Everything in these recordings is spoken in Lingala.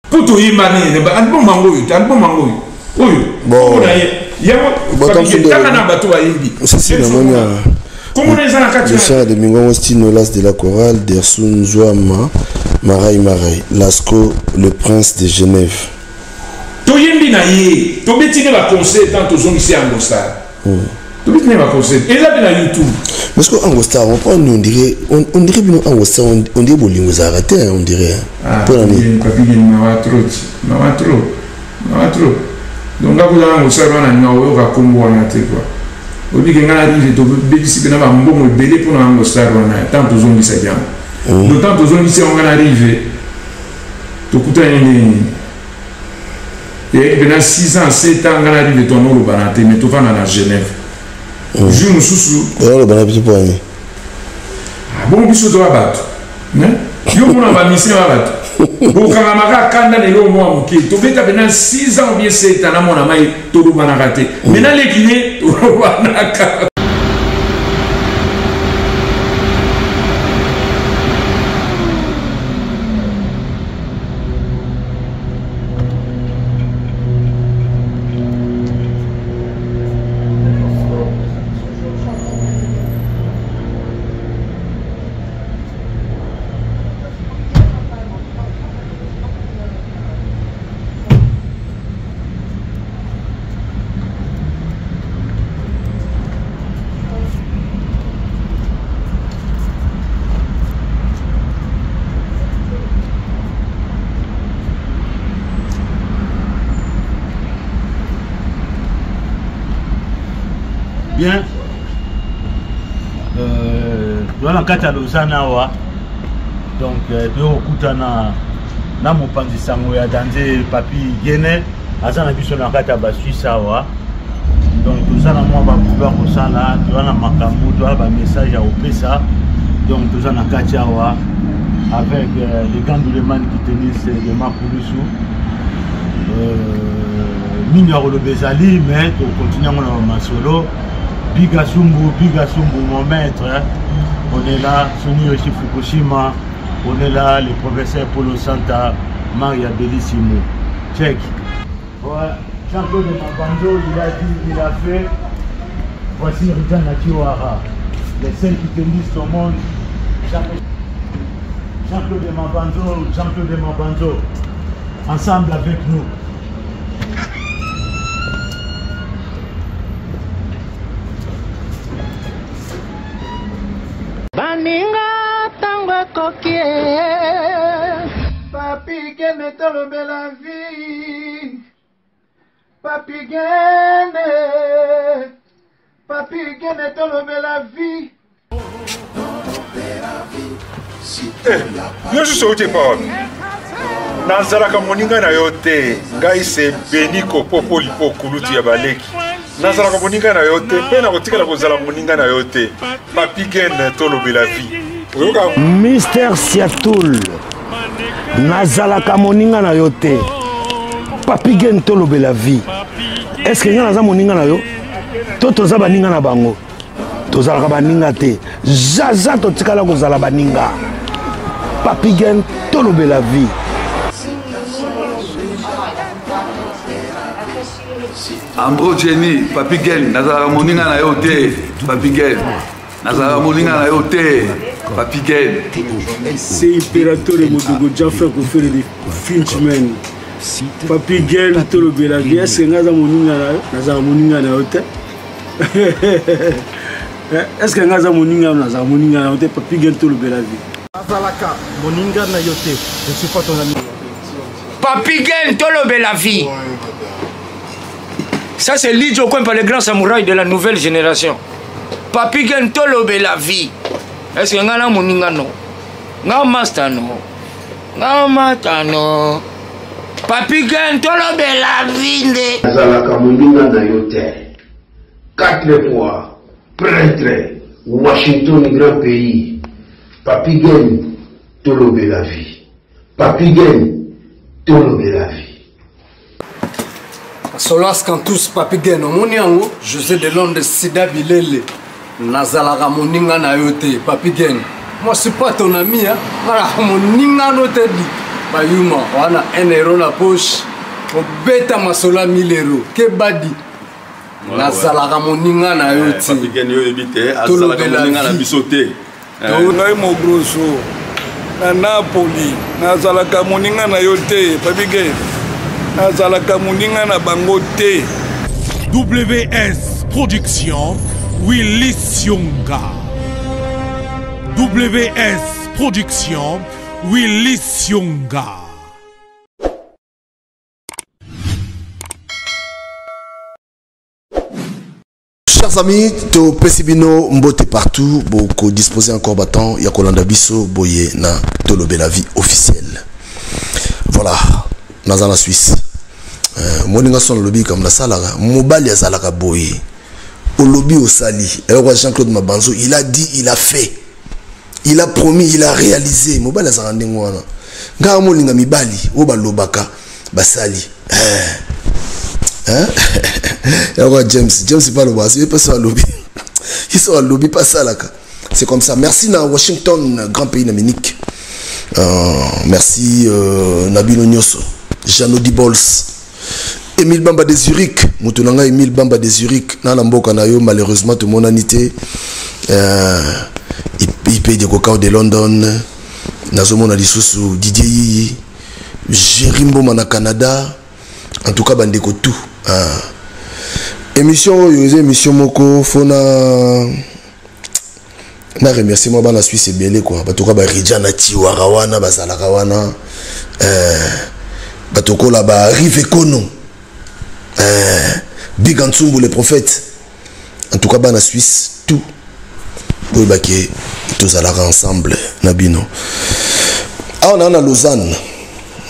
Mpo toyemba nini na album yango oyo te, album yango oyo oyo kombo na ye yango tanga na bato bayembi. Sisi namoni kombo na eza na kati. Richard de Mingongo Stino, l'as de la chorale Dersu Nzwama Marai Marai Lasco le prince de Genève. Toyembi na ye, tobeti nde baconcert tant tozongisi yango star. Tobeti nde baconcert eza mpe na YouTube. Parce que Ango Star, on prend, on dirait, on dirait bino Ango Star, on dirait bolingo ezalaka te, on dirait. Mpo na nini? Papi Gene, mawa trop, mawa trop, mawa trop. Donc nga kozala Ango Star wana, nga oyoka kombo wana te quoi. Oyebi ke nga na Rive tobebisi mpe na bambongo ebele mpo na Ango Star wana ntango tozongisaki yango. Donc ntango tozongisi yango, nga na Rive tokutani ndenge nini? Eyaki mpena 6 ans 7 ans nga na Rive toanolobana te, mais tovanda na Genève. Jour mosusu olobana biso mpo ani? Bongo biso toya bato, yo mona bamisien ya bato bokangamaka kanda lelo mwa moke. Tobeta mpena 6 ans bien 7 ans na mwana mai tolobanaka te, mais naleki ne tolobanaka. Bien, toza na kati ya Lausanne awa, donc toyokokutana na mopanzi sango ya danze Papi Gene, aza na biso na kati ya Basuisse awa. Donc toza na mwa babulo ya kosala, toza na makambo, toza na bamessage ya kopesa. Donc toza na kati awa avec les grands Douleman qui tenissent de Makulusu. Mingi ya koloba ezali, mais tokontinue yango na bamasolo. Biga Sumbu, Biga Sumbu, mon maître, on est là. Soni Yoshi Fukushima, on est là. Le professeur Polo Santa, Maria Bellissimo. Check. Ouais. Jean-Claude Mabanzo, il a dit, il a fait. Voici Rijan Akiwara, les seuls qui tenissent au monde. Jean-Claude Mabanzo, Jean-Claude Mabanzo, ensemble avec nous. Baninga ntango ekoki. Papi Gene tolobela vie. Papi Gene, Papi Gene tolobela vie. Yo susu outi epa wapi? Nazalaka moninga na yo te. Ngai se Beniko Popo Lipo, kulutu ya baleki. Nazalaka moninga na yo te mpe nakotikala kozala moninga na yo te. Papi Gen tolobela vie, oyoka. Mister Siatul, nazalaka moninga na yo te. Papi Gen tolobela vie, est-ce que ngai naza moninga na yo to toza baninga na bango? Tozalaka baninga te, zaza totikala kozala baninga. Papi Gen tolobela vie. Ambro Jenny, Papi Gen, nazalaka moninga na yo te. Papi Gen, nazalaka moninga na yo te. Papi Gen. C'est Imperatore Modogo Jaffa Kofere de Finchman. Papi Gen tolobela vie, est-ce que nga aza moninga na yo? Nazalaka moninga na yo te. Est-ce que nga aza moninga na yo? Nazalaka moninga na yo te. Papi Gen tolobela vie. Azalaka moninga na yo te. Je suis pas ton ami. Papi Gen tolobela vie. Ça c'est Lidjo Kwempa, le grand samouraï de la nouvelle génération. Papi Gen tolobela vie. Est-ce que nga na moninga no? Nga master no? Nga mata no? Papi Gen tolobela vie nde. Azalaka moninga na yo te. Quatre fois prêtre Washington grand pays. Papi Gen tolobela vie. Papi Gen tolobela vie. Solas Cantus Papi Gen omoni yango. José de Londres Sida Bilele, nazalaka moninga na yo te. Papi Gen, moi suis pas ton ami, hein. Nazalaka moninga no te di. Bayuma wana 1 euro na poche kobeta masolo ya 1000 euro kebadi nazalaka moninga na yo eh, te tolobela na biso te eh. Ngai mogroso na Napoli, nazalaka moninga na yo te Papige, nazalaka moninga na bango te. WS Production, Willy Sionga. WS Production, Willy Sionga. Chers amis, topesi bino mbote partout, boko disposer encore battant ya kolanda biso boye na Tolobela vie officielle. Voilà, naza na Suisse. Euh, moninga son lobi comme na salaka, mobali azalaka boye. Olobi osali. Alors Jean-Claude Mabanzo, il a dit, il a fait. Il a promis, il a réalisé. Mobali azalaka ndenge wana. Nga molinga mibali oyo balobaka basali. Eh. Hein? Yango James, James pas loba, c'est pas ça alobi. Ils sont alobi pas ça là. C'est comme ça. Merci na Washington, grand pays na Munich. Merci Nabino Nyoso, Jeannot Dibols. Emile Bamba de Zurich, moto na ngai Emile Bamba de Zurich, na na mboka na yo malheureusement tout monde te. IP de Coca de London, nazomona lisusu Didier Yiyi, Jerry Mboma na Canada, en tout cas bandeko tout. Émission oyo eza émission moko fona na remercier moi bana Suisse ebele quoi. Bato ka ba Ridja na Tiwara wana bazalaka wana. Bato kola ba Rive Kono. Big Antsumbu le prophète. En tout cas bana Suisse tout. Boyebake tozalaka ensemble na bino. Awa na na Lausanne.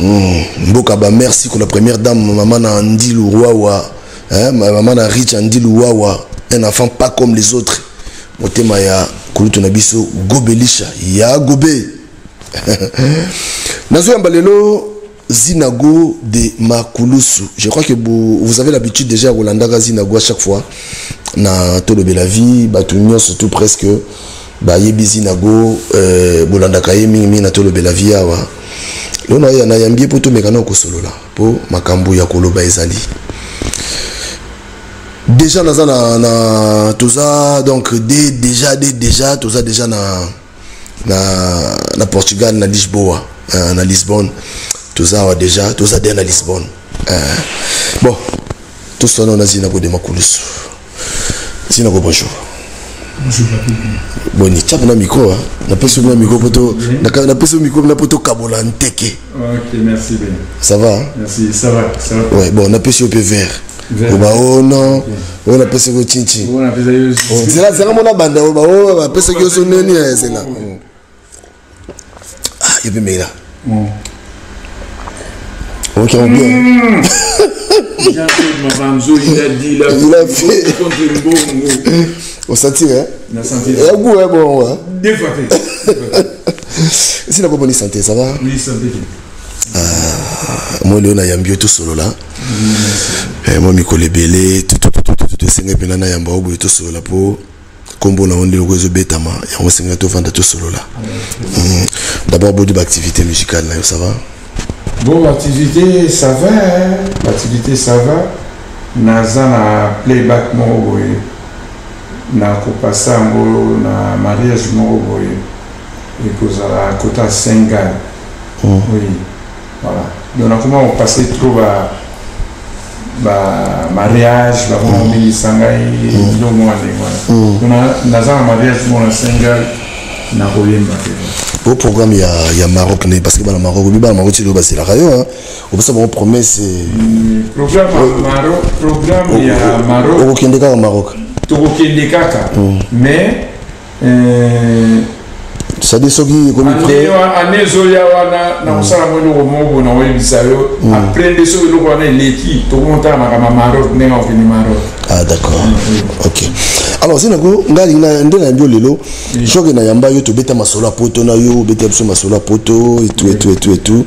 Mboka ba merci pour la première dame maman na Andy Luwawa, hein, maman na Rich Andy Luwawa, un enfant pas comme les autres. Motema ya kulutu na biso Gobelisha ya Gobe. Nazo yamba lelo Zinago de Makulusu. Je crois que vous avez l'habitude déjà Rolandaka Zinago à chaque fois na Tolobela vie, batu nyonso tout presque ba yebi Zinago Bolandaka ye mingi mingi na Tolobela vie awa. Lona ya na yambie po to mekana ko solola po makambo ya koloba ezali. Déjà naza na, na toza donc dé, déjà dé, déjà toza déjà na, na, na Portugal na Lisboa, na Lisbonne. Toza wa déjà toza dé na Lisbonne. Bon, tout ça on a Zinago de Makulusu. Zinago bonjour. Bonjour papi. Boni, tcha na micro hein. Na pesi na micro poto, na na pesi micro na poto kabola nteke. OK, merci bien. Ça va hein? Merci, ça va, ça va. Ouais, bon, na pesi au vert. Vert. Ba oh non, on a pesi ko chinchi. On a pesi yo. C'est là, c'est là mon banda, ba oh ba pesi ko so neni c'est là. Ah, il peut mais là. Ok, on bien. Jean-Claude Mabanzo, il a dit, il a Il a fait. contre Mbongo. On sentit, hein? On a senti. Et au goût, hein, bon, hein? Deux fois, Si la bonne santé, ça va? Oui, santé. Ah, moi, Léon, il y a un tout solo là. Eh, moi, Mikole Belé, tout, tout, tout, tout, tout, tout, tout, c'est un peu yamba, au bout, tout solo là pour combo na onde lokozo betama, ya on senga to vanda tout solo là. D'abord, beaucoup d'activités musicales là, ça va? Bon, l'activité, ça va, hein? L'activité, ça va. Naza na playback moko boye. Na kopasa yango na mariage moko boye. Ekozala kota Sengal. Oui, voilà. Donc, on a comment on passait trop ba, ba mariage, ba comment on dit sangai, biloko moko ndenge wana. Donc, naza na mariage moko na Sengal, na koyemba te. Au programme, il y a Maroc, né, parce que dans le Maroc, oui, dans le Maroc, tu dois passer la rayon, hein. On peut savoir promesse. Programme Maroc, programme, il y a Maroc. Au Kendeka au Maroc. Au Kendeka, mais, ça dit ce qui est comme prêt. Année Zoya wana na kosala mwa eloko moko boye na koyebisa yo. Après nde soki eloko wana eleki, tokomotala makambo ya Maroc ndenge akokende Maroc. Ah d'accord. Ok. Alors Zinago, ngali na nde na yambi yo lelo, soki na yamba yo tobeta masolo ya poto na yo, obeta biso masolo ya poto et tout et tout et tout et tout.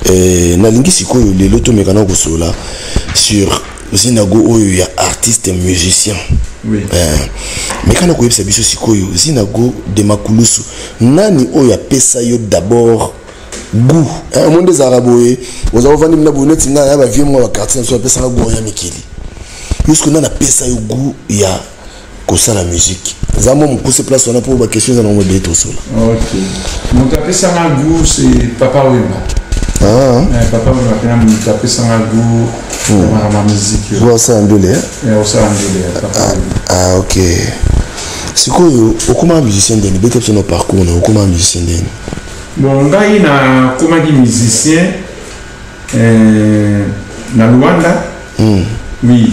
Et nalingi sikoyo lelo tomeka na kosolola sur Zinago oyo ya artiste musicien. Mais kana koyebisa biso sikoyo Zinago de Makulusu, nani oyo apesa yo d'abord Goût omoni nde ezalaka boye, oza ovandi mina boye neti ngai ya bavie moko ya baquartier na biso bapesaka goût ya mikili. Jusque nani apesa yo goût ya kosala musique? Eza mwa mokuse place wana mpo baquestion eza nango ebele tosola. Ok, moto apesanga goût, c'est Papa Wemba. Ah. Eh, Papa Wemba mpena moto apesanga goût ya makambo ya musique. Osala ndule? Osala ndule ya Papa Wemba. Ah, ok. Sikoyo okóma musicien ndeni? Beta biso na parcours na okóma musicien ndeni. Bon, ngai nakomaki musicien na Luanda. Oui,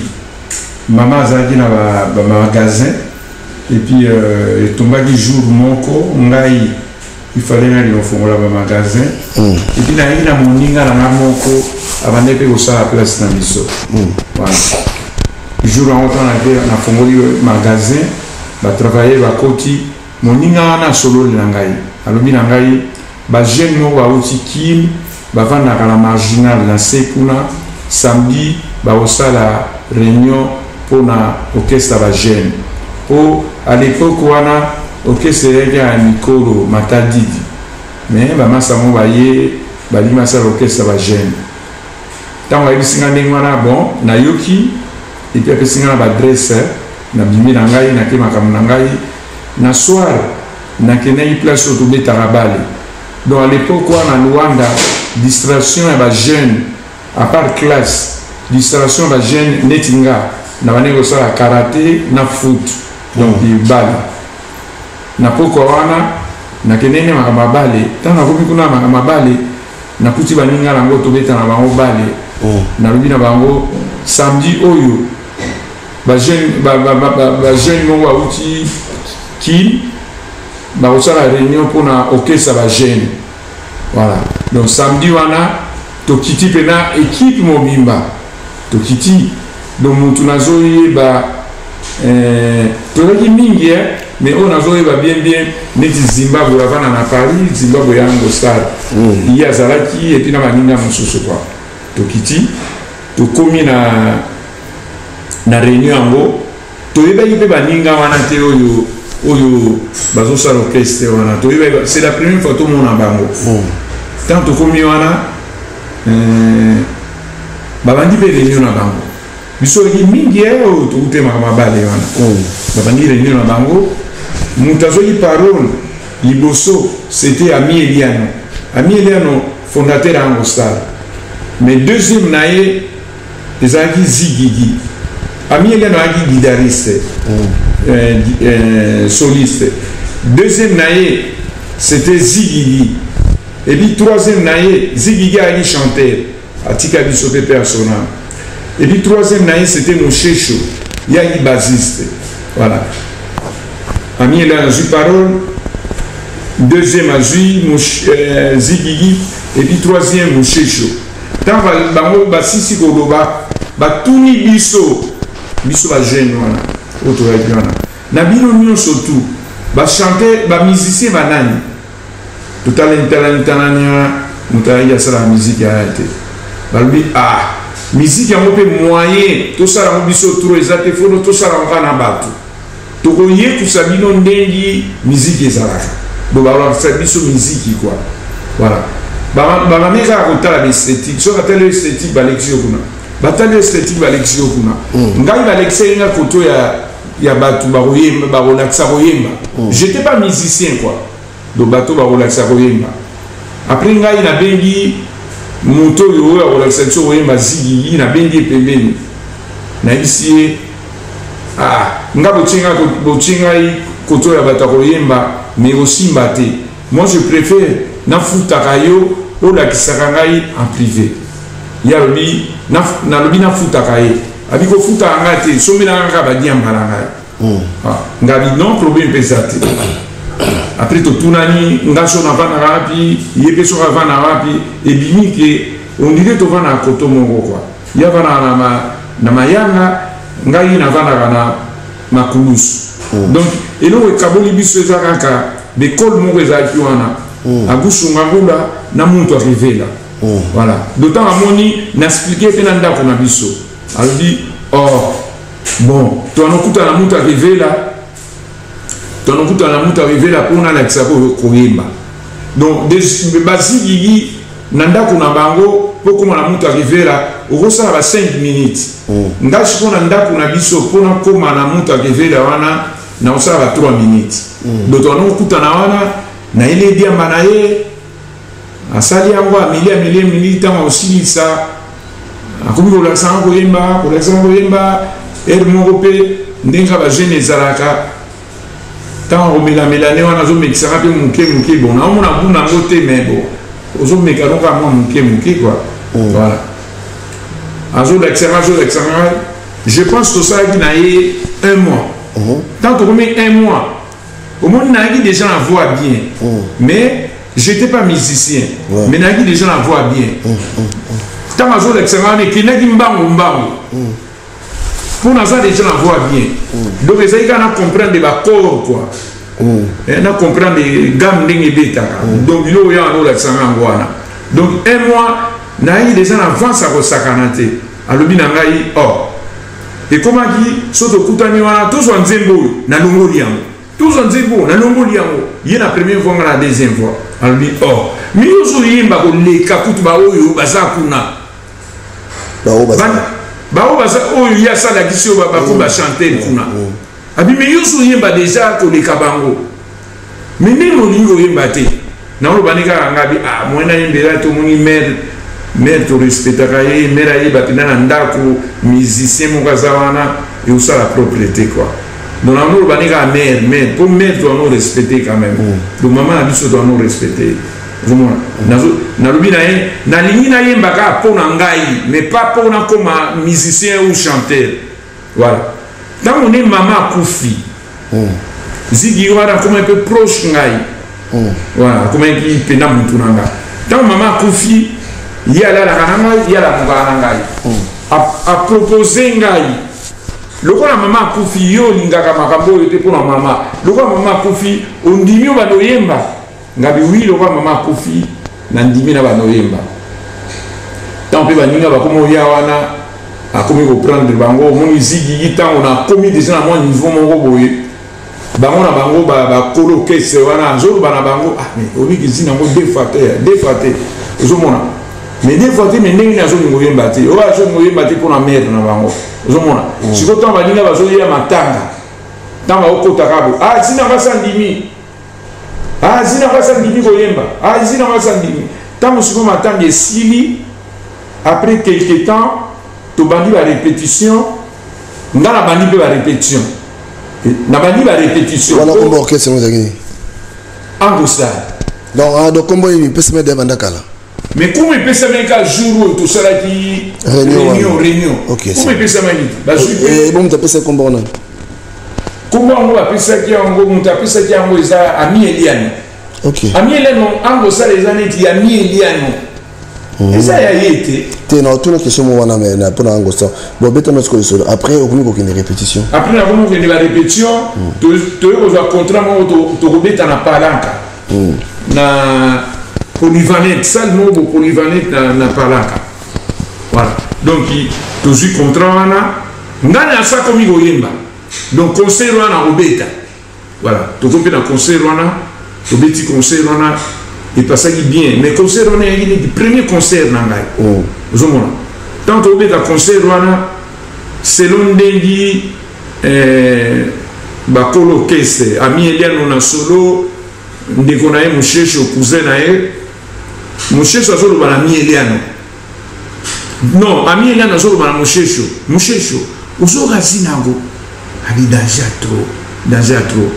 mama azalaki na bamagasin et puis etombaki jour moko ngai il fallait nali kofongola bamagasin. Et puis nayaki na moninga na nga moko, abandaki mpe kosala place na biso. Voilà, jour yango ntango nake nafongoli magasin, batravailleur bakoti, moninga wana asololi na ngai, alobi na ngai bajeune moko bauti Kine, bavandaka na Marginal na se kuna, samedi bakosala réunion mpona orchestre bajeune, mpo à l'époque wana orchestre eyaki ya mikolo Matadidi, mais bamasa mo baye balingi basala orchestre bajeune. Ntango ayebisi nga ndenge wana, bon, nayoki, et puis apesi nga na baadresse, nabimi na ngai, nake makambo na ngai. Na soir nakendaki place oyo tobetaka bale. Donc à l'époque wana Luanda, distraction ya bajeune à part classe, distraction ya bajeune neti nga na bandeki kosala karaté na foot, donc bale. Na pokwa wana nakendeki nde makambo ya bale. Ntango nakomi kuna makambo ya bale, nakuti baninga nango tobeta na bango bale. Nalobi na bango samedi oyo bajeune bajeune moko bauti Kine bakosala réunion mpona orchestre bajeune. Voilà, donc samedi wana tokiti mpena équipe mobimba tokiti. Donc motu nazoyeba, tozalaki mingi, mais oyo nazoyeba bien bien neti Zimbabwe avanda na Paris, Zimbabwe yango star, ye azalaki, et puis na baninga mosusu quoi. Tokiti, tokomi na réunion yango, toyebaki mpe baninga wana te oyo bazosala orchestre wana, toyebaki, c'est la première fois tomona bango. Tant tokomi wana, babandi mpe réunion na bango. Biso eleki mingi oyo tokutemaka mabale wana, babandi réunion na bango. Moto azwaki parole liboso, c'était Ami Eliano. Ami Eliano, fondateur ya Yango Star, mais deuxième na ye ezalaki Zigigi. Ami Eliano ayaki guitariste, soliste, deuxième na ye c'était Zigigi, et puis troisième na ye, Zigigi ayaki chanteur, atika biso mpe personnel, et puis troisième na ye c'était Moshesho, ye ayaki bassiste. Voilà, Ami Eliano azwi parole deuxième, azwi Zigigi, et puis troisième Moshesho. Ntango bango basisi koloba, batuni biso, biso bajeune wana oyo toyaki wana, na bino nyonso tu bachante, bamusicien banani? Totalani talani talani wana, moto ayaki asalaka musique aya te. Balobi: ah, musique yango mpe moyen tosala yango biso trop eza te, fono tosala yango kaka na bato, tokoyekusa bino ndenge musique ezalaka. Bo balakisa biso miziki quoi. Voilà, bamame kaka kotala baesthétique. Soki batali esthétique, balekisi yo kuna, batali esthétique, balekisi yo kuna. Ngai balekisaki nga koto ya bato bakoyemba, bakolakisa koyemba. J'étais pas musicien quoi, donc bato bakolakisa koyemba. Après ngai nabengi moto oyo akolakisa biso koyemba, Zigigi, nabengi ye pembeni, nayebisi ye: ah, nga botie ngai koto ya bato ya koyemba, mais osimba te. Moi je préfère nafutaka yo, olakisaka ngai en privé. Ye alobi, nalobi nafutaka ye, abi kofutaka ngai te, sombelaka kaka badiamba na ngai. Ngabi non, problème mpe eza te. Après totunani, nga so navandaka wapi, ye mpe soki avandaka wapi, ebimi ke on dirait tovandaka koto moko quoi. Ye avandaka na Mayanga, ngai navandaka na Makulusu. Donc eloko ekaboli biso eza kaka bekole moko ezalaki wana, agusunga ngula na muntu arivela. Voilà, d'autant amoni na expliquer mpe na ndako na biso, alobi: or bon, toanokutana na mutu arivela, toanokutana na mutu arivela mpona alakisa koyemba. Donc bazigigi na ndako na bango mpo okóma na Mutu Rivera, okosala ba 5 minutes. Nga sikoyo na ndako na biso, mpo nakóma na Mutu Rivera wana, nakosala ba 3 minutes. Donc tokanda kokutana wana, nayeli diamba na ye, asali yango, ameli, ameli, ameli. Ntango akosilisa, akomi kolakisanga koyemba, kolakisanga koyemba. Heure moko mpe, ndenge kaka bajeune ezalaka, ntango akomelamela ne wana, azomekisaka mpe moke moke. Bon, naomona buna yango te, mais bon, ozomeka noka mwa moke moke quoi. Voilà, azolakisanga, azolakisanga. Je pense tosalaki na ye un mois. Tant tokomi un mois, omoni nayaki déjà na voix bien, mais j'étais pas musicien, mais nayaki déjà na voix bien. Ntango azolakisanga wana, ekendaki mbangu mbangu mpo naza déjà na voix bien. Donc ezali kaka na comprendre baaccord quoi, na comprendre gamme ndenge ebetaka. Donc biloko ya wana olakisanga yango wana. Donc un mois, nayaki déjà na avance ya kosakana te. Alobi na ngai, oh, ekomaki so tokutani wana, tozwa nzembo oyo, nalongoli yango, tozwa nzembo oyo, nalongoli yango, ye na première voix, nga na deuxième voix. Alobi, oh, mais yo ozoyemba koleka kutu baoyo baza kuna, baoyo baza oyo ye asalakisi oyo bakomi bachanteur kuna. Abi, mais yo ozoyemba déjà koleka bango, mais ndenge olingi koyemba te? Naoloba nde kaka nga bi, ah, moyen nayembela te. Omoni mère, mère torespectaka ye, mère ayeba mpenza na ndako musicien moko aza wana, ekosala propre te quoi. Donc naoloba nde kaka mère, mère, mpo mère toano respecte quand même. Donc mama na biso toano respecte. Ozomona, nalobi na ye, nalingi nayemba kaka mpo na ngai, mais pas mpo nakoma musicien ou chanteur. Voilà. Ntango nde mama akufi, Zigi wana akomaki mpe proche ngai. Voilà, akomaki mpena mutu na ngai. Ntango mama akufi, ye alalaka na ngai, ye alamukaka na ngai. Apropose ngai, lokola mama akufi, yo olingaka makambo oyo te mpona mama, lokola mama akufi, ondimi oyo bando oyemba? Ngabi oui, lokola mama akufi, nandimi na bando oyemba. Ntango mpe baninga bakomi oya wana, akomi koprendre bango. Omoni Zigigi, ntango nakomi déjà na mwa niveau moko boye, bango na bango bakolo kese wana, azoloba na bango, ah, mais obiki zina yango deux fois te, deux fois te. Ozomona, mais deux fois te, mais ndenge nini azolinga oyemba te? Oyo azolinga oyemba te mpona mère na bango. Ozomona sikoyo, ntango baninga bazoya matanga, ntango baokotaka bo, ah, zina ngo asa ndimi, ah, zina ngo asa ndimi koyemba, ah, zina ngo asa ndimi. Ntango sikoyo matanga esili, après quelque temps, tobandi barépétition. Nga nabandi mpe barépétition, nabandi barépétition. Wana kombo orchestre yango ezalaki nini? Angostar. Donc ah, donc kombo nini epesami de banda kala? Mais kombo epesamaki ka jour oyo tosalaki réunion, réunion. Kombo epesamaki, bazwi mpe bo moto apesaki kombo wana? Kombo yango bapesaki yango, moto apesaki yango eza Ami Eliano. Ami Eliano, Angosala eza neti Ami Eliano, eza ya ye te. Te, na otuna question mo wana, mais na mpona yango sa bon, beta na sikoyo lisolo. Après okomi kokende répétition? Après nakomi kokende barépétition, toyei kozwa contrat moko, tokobeta na Palanka, na Polyvalente, salle moko bo Polyvalente na Palanka. Voilà, donc tozwi contrat wana, ngai nasa komi koyemba. Donc concert wana kobeta, voilà, tokomi mpe na concert wana, tobeti concert wana, epasaki bien. Mais concert wana eyaki neti premier concert na ngai. Ozomona, ntango tokobeta concert wana, selon ndenge bakolo orchestre, Ami Eliano na solo, ndeko na ye Moshesho, cousin na ye Moshesho, azoloba na Ami Eliano, non, Ami Eliano azoloba na Moshesho, Moshesho, ozoka zina yango abi danger trop, danger trop,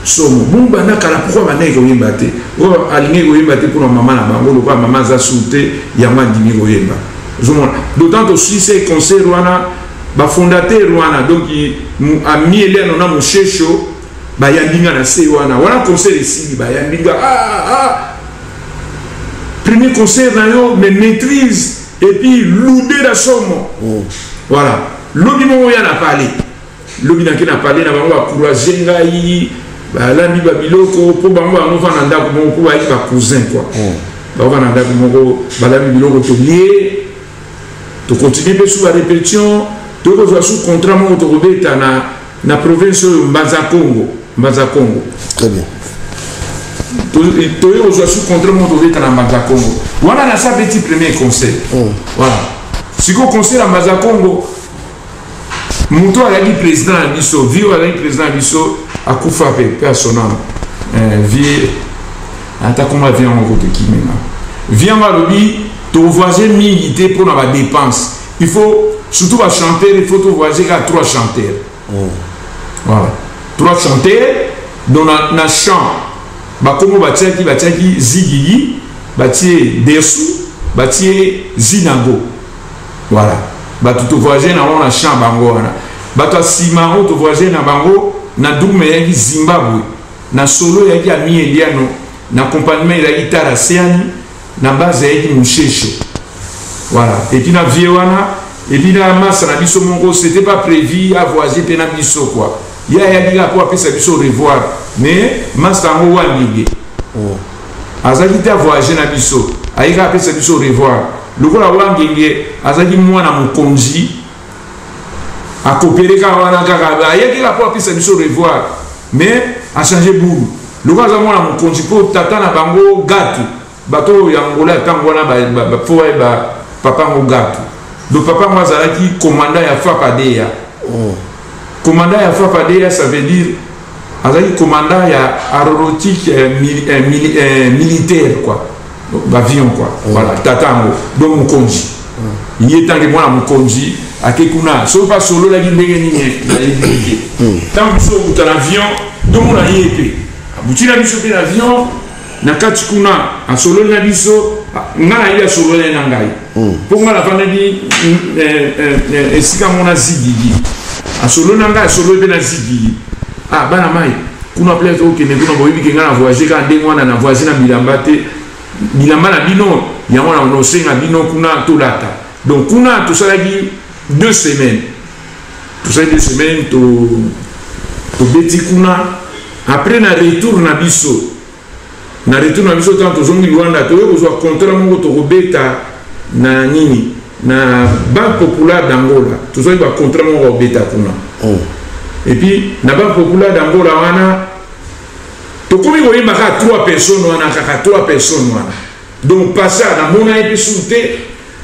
somo bongo. Banda kala, pourquoi bandaki koyemba te? Oyo alingaki koyemba te mpona mama na bango, lokola mama aza su te, yango andimi koyemba. Ozomona, d'autant tosilisa concert wana, bafondateur wana, donc Ami Eliano na Moshesho, bayambi nga na se wana. Wana concert esili, bayambi nga, ah, ah, premier concert na yo, mais maîtrise et puis ludera somo. Voilà, lobi moko ya na palais, lobi nake na palais na bango, bacourage ngai, balambi babiloko mpo bango bango na ndako moko, mpo bayaki bacousin quoi. Baova na ndako moko, balambi biloko, tolie, tocontinue mpe su barépétition. Tokozwa su contrat moko, tokobeta na province oyo Mbanza Congo, Mbanza Congo. Très bien. Toye kozwa sous contrat moko, tobeta na Mbanza Congo wana. Nasa beti premier concert. Voilà, sikoyo concert ya Mbanza Congo, moto azalaki président na biso, vie oyo azalaki président na biso akufa mpe mpe asona vie ata komba vie yango kotokimenga vie yango. Alobi tovoyage mingi te mpona badépense, il faut surtout bachanteur, il faut tovoyage kaka trois chanteurs. Voilà, trois chanteurs. Donc na chant bakombo batiaki Zigigi, batie Dersu, batie Zinago. Voilà, bato tovoyage na bango na champ, bango wana. Bato ya nsima oyo tovoyage na bango na drum eyaki Zimbabwe, na solo eyaki Ami Eliano, na accompagnement ezalaki Tara Seani, na base eyaki Musheshe. Voilà, et puis na vie wana, et puis na masa na biso moko, c'était pas prévu avoyage mpe na biso quoi. Ye ayaki kaka mpo apesa biso revoir, mais masa yango wangenge azalaki te avoyage na biso, ayaki kaka apesa biso revoir. Lokola wangenge azalaki mwana mokonzi, akopere kaka wana, kaka ayaki kaka mpo apesa biso revoir, mais achange bulu lokola aza mwana mokonzi, mpo tata na bango Gatu, bato oyo ya Ngola ntango wana fo bayeba papa yango Gatu. Donc papa yango azalaki commandant ya FAPADEA. Commandant ya FAPADEA, ça veut dire azalaki commandant ya aéronautique militaire quoi, bavion quoi. Voilà, tata yango donc mokonzi. Ye ntange mwana mokonzi ake kuna, soki mpe asololaki ndenge nini nayebi te. Ntango biso okuta na avion, tomona ye mpe abuti na biso mpe na avion na kati kuna, asololi na biso. Nga nayebi asololi na ngai mpo nga nafandaki esika moko na Zigigi. Asololi na ngai, asololi mpe na Zigigi. Ah, bana mai kuna, place okende kuna, boyebi ke ngai na voyage kaka ndenge wana, na voyage na bilamba te. Bilamba na bino yango na nosenga bino kuna tolata. Donc kuna tosalaki 2 semaines, tosalaki 2 semaines, tobeti kuna. Après na retour na biso, ntango tozongi Luanda, toye kozwa contrat moko, tokobeta na nini, na Banque Populaire d'Angola. Tozwaki bacontrat moko kobeta kuna. Et puis na Banque Populaire d'Angola wana, tokomi koyemba kaka trois personnes wana, kaka trois personnes wana. Donc pasa namona ye mpe sur te,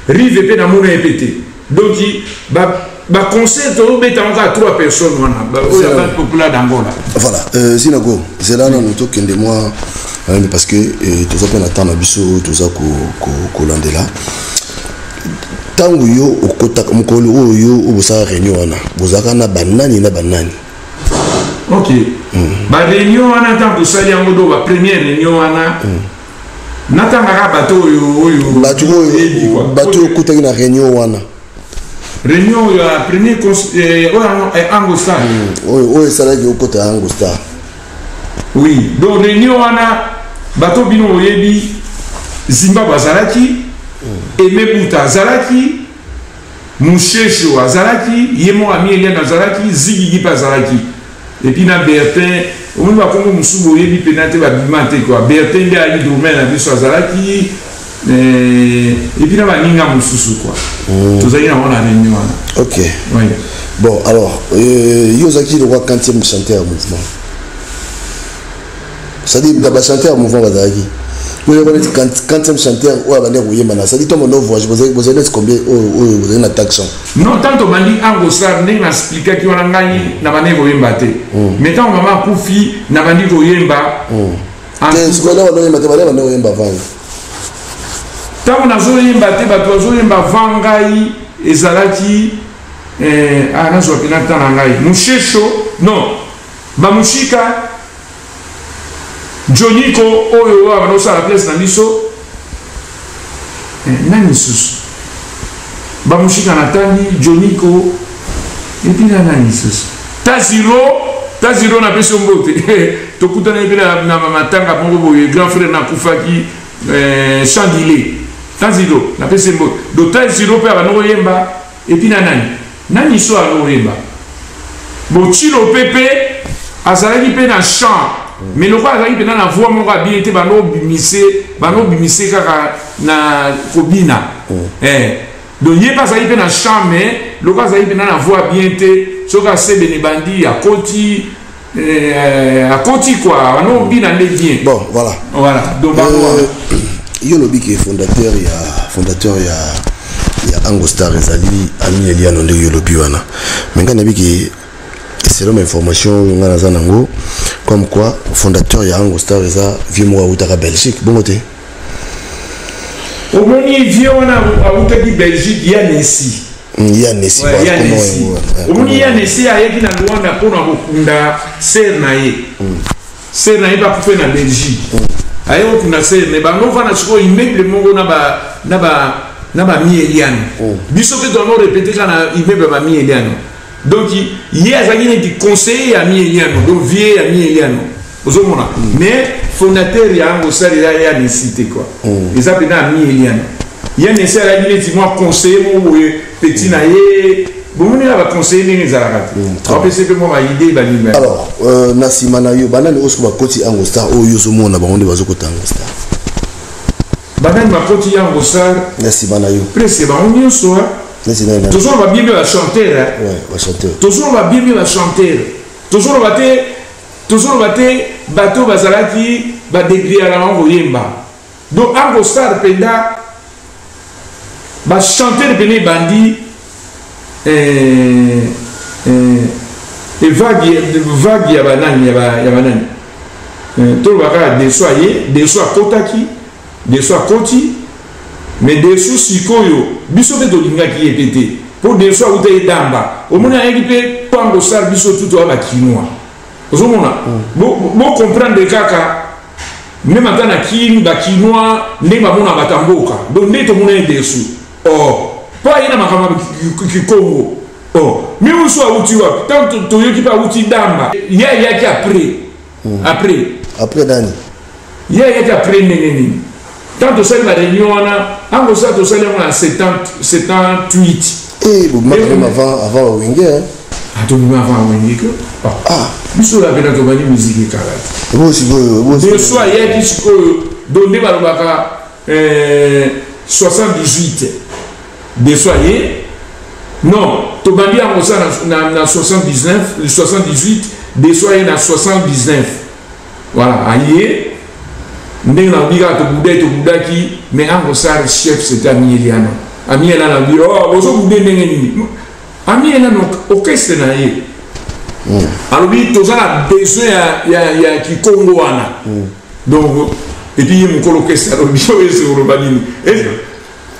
rive mpe namona ye mpe te. Donc baconcert tozobeta yango kaka trois personnes wana oyo ya Banque Populaire d'Angola. Voilà, Zinago, zela nano, tokende mwa parce que toza mpe na temps na biso oyo toza kolandela. Ntango yo okotaka, mokolo oyo yo oyo bosala réunion wana, bozalaka na banani na banani? Ok, baréunion wana, ntango tosali yango, do bapremière réunion wana, natangaka bato oyo Bato oyo, bato oyo okutaki na réunion wana. Réunion oyo ya premier oyo Ango Star. Oyo esalaki okota ya Ango Star. Oui, donc réunion wana, bato bino oyebi, Zimbabwe azalaki, Aimé Buta azalaki, Mushesho azalaki, ye moko Ami Eliane azalaki, Zigigi mpe azalaki, et puis na Bertin. Omoni bakombo mosusu boyebi mpena te, babima te quoi. Bertin nde ayaki domaine na biso, azalaki, et puis na baninga mosusu quoi. Tozalaki nango na réunion wana. Ok. Oui. Bon, alors yo ozalaki lokwa quantième chanteur ya mouvement, c'est-à-dire na bachanteur ya mouvement bazalaki, oyo neti quantième chanteur oyo abandi koyemba na, c'est-à-dire ntango bando voyage, bozali neti combien oyo bozali na taxon? Non, tant tobandi Ango Star, ndenge naexplikaki wana, ngai na bandi koyemba te, mais ntango mama akufi, nabandi koyemba. Bando te, bandi koyemba vanga? Ntango nazoyemba te, bato bazoyemba va ngai ezalaki nazwa mpena ntan na ngai Mushesho, non, Bamushika, Joniko oyo oyo abanda place na biso, nani lisusu, Bamushika natangi, Joniko, et puis na nani lisusu, Taziro. Taziro, napesi yo mbote. Tokutani mpe na matanga moko boye, grand frère nakufaki, Chandile. Taziro, napesi mbote. Donc Taziro mpe abanda koyemba, et puis na nani nani so abanda koyemba. Bocilo mpe azalaki mpe na chant, mais lokola azalaki mpena na voix moko abini te, bando obimise kaka na kobina. Donc ye mpe azalaki mpe na chant, mais lokola azalaki mpena na voix bien te, soki asebene bandi akoti. Eh, akoti quoi wana obina nde bien bon voilà voilà donc bango wana euh, yo olobi ke fondateur ya fondateur ya ya angostar ezali ami eliano ndenge yo olobi wana me ngai nayebi ke selon ma information oyo ngai naza nango comme quoi fondateur ya angostar eza vieux moko awutaka belgique bongo te omoni vieux wana awutaki belgique ya nesi Mm, ya nesi omoni ya nesi ayaki na luanda mpo na kokunda ser na ye mm. ser na ye bakufe na belgique mm. aye kokunda ser na ye bango vanda sikoyo immeuble moko na bami eliano biso mpe toyango repete kaka na immeuble ya bami eliano donc ye azalaki neti conseiller ya mi eliano donc vie ya mi eliano ozomona mais fondateur ya yango osalela ya nesi te quoi eza mpena ya mi eliano ya nesi azalaki neti mwa conseiller moko boye petit na ye bomoni na baconseiller ndenge ezalaka te apesi mpe mwa baide baninga alors euh, na nsima na yo banani oyo soki bakoti yango star oyo ozomona bango nde bazokota yango star banani bakoti yango star na nsima na yo presque bango nyonso tozoloba bien mpe bachanteur tozoloba bien mpe bachanteur tozoloba te tozoloba te bato bazalaki badegriyaka bango koyemba donc ango star mpenza bachanteur mpena ebandi eh, eh, vague vague ya banani ya banani eh, toloba kaka deso aye deso akotaki deso akoti mais desu sikoyo biso mpe tolingaki ye mpe te mpo desu awuta ye damba omoni ayaki mpe kwango sar biso tutu ya bakinois ozomona bocomprendre bo kaka meme ata na kin bakinois ndenge bamona bato ya mboka donc nde tomona ye desu oh mpo aye na makambo ya kikongo oh mi mosusu awuti wapi ntango toyoki mpe awuti damba ye ayaki après mm. après après nani ye ayaki après ndenge nini ntango tosali bareunion wana ango sa tosali yango na 78 eh, bobimaka meme avant avant wenge hein? Ah, tobima avant wenge ke ah. ah. biso oyo apena tobandi miziki ekala te deso ayaki sikoyo do nde balobaka 78 eh, deso aye non tobandi yango sa na, na, na 79 78 deso aye na 79 Voilà, aye ndenge nalobi kaka tobudaki tobudaki mais ango sar chef c'était ami eliano ami elano alobi oh, bozobude ndenge nini ami elano orchestre na ye mm. alobi toza na besoin ya, ya, ya kikongo wana mm. donc epuis ye mokolo orchestre alobi oyo ese koloba nini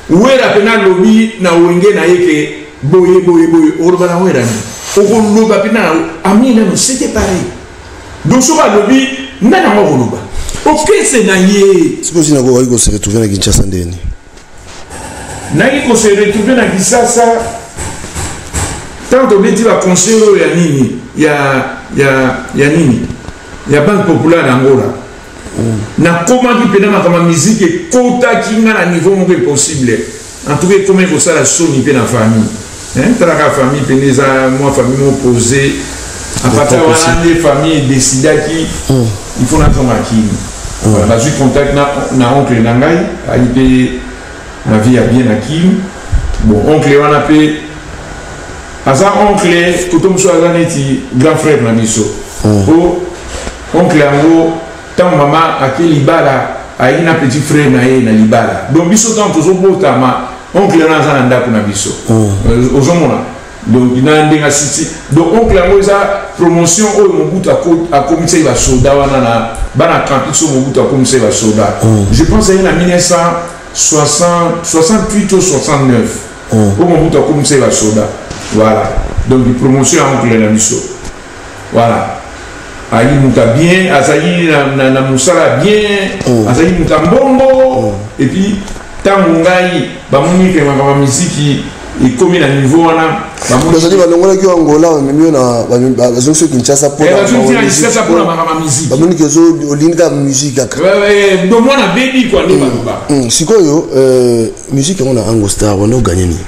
wera mpena alobi na wenge na ye ke boye boye boye okoloba na wera nini okoloba mpena na ami elano c'était pareil donc soki alobi nani yango akoloba okese na ye sikoyo ntina kokaki kose retrouve na kinshasa ndeni nayaki kose retrouve na kinshasa ntango tobeti baconseil oyo ya nini ya, ya, ya nini ya banque populaire ya angola mm. nakomaki mpena makambo ya miziki ekotaki nga na niveau moko impossible En tout cas ekomaki kosala soni mpe na famille. Hein, tala kaka famille pene eza mwa famille moko posée. À partir wana nde famille edecidaki hmm. il faut nazonga kini. Hmm. Voilà, bazwi contact na, na oncle na ngai ayi mpe na vie ya bien na kini. Bon, oncle wana mpe aza oncle koto mosusu aza neti grand frère na biso. Po hmm. oncle yango Tango mama ake libala ayaki na petit frère na ye na libala donc biso tango tozobotama oncle wana aza na ndako na biso mm. Euh, ozomona donc na ndenge asisi donc oncle yango eza promotion oyo mobutu akomisaki basoda wana na bana 38 so mobutu akomisaki basoda mm. je pense aye na 1968 ou 69 mm. oyo mobutu akomisaki basoda voilà donc promotion ya oncle na biso Voilà. Azali moto ya bien, azali na, na, na mosala bien, mm. azali moto ya mbongo. Mm. Et puis ntango ngai bamoni ke makambo ya miziki ekomi na niveau wana bazali balongolaki yo angola bamemi yo na bazongisi yo kinshasa mponkinshasa mpona makambo ya miziki bamoni ke olingi kaka miziki kaka do mwana bebi kua nde baloba mm. sikoyo euh, miziki yango na ango star wana oganye nini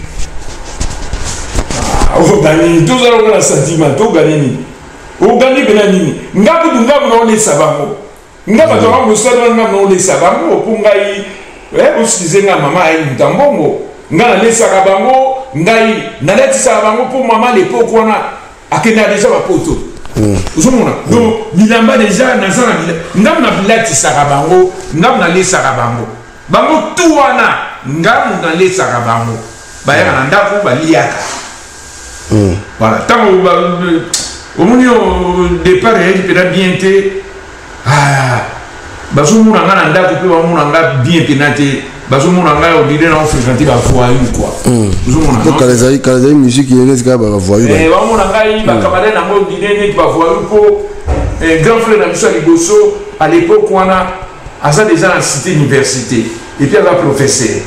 Ah, oganye nini tozala lokola sentiment toganye nini oganye mpena nini nga kutu nga kuna olesa bango nga bato yango mosala wana nga naolesa bango mpo ngai eh, bosikize nga mama ayi moto ya mbongo nga nalesaka bango ngai nalatisaka bango mpo mama lepoke wana akendaka deja bapoto. Ozomona, donc bilamba déjà naza na ngambo nalatisaka bango, ngambo nalesaka bango, bango tu wana ngambo nalesaka bango, bayaka na ndako baliaka. Voilà, ntango omoni départ eyaki mpena bien te, bazomona nga na ndako mpe bamona nga bien mpena te, bazomona ngai obile na ofréquente bavoyou quoi. Ozomona, kala ezali musique neti kaka bavoyou. Bamona ngai bacamarade nango obile neti bavoyou, mpo grand frère na biso ya liboso à l'époque wana aza déjà na cité université et puis aza professeur.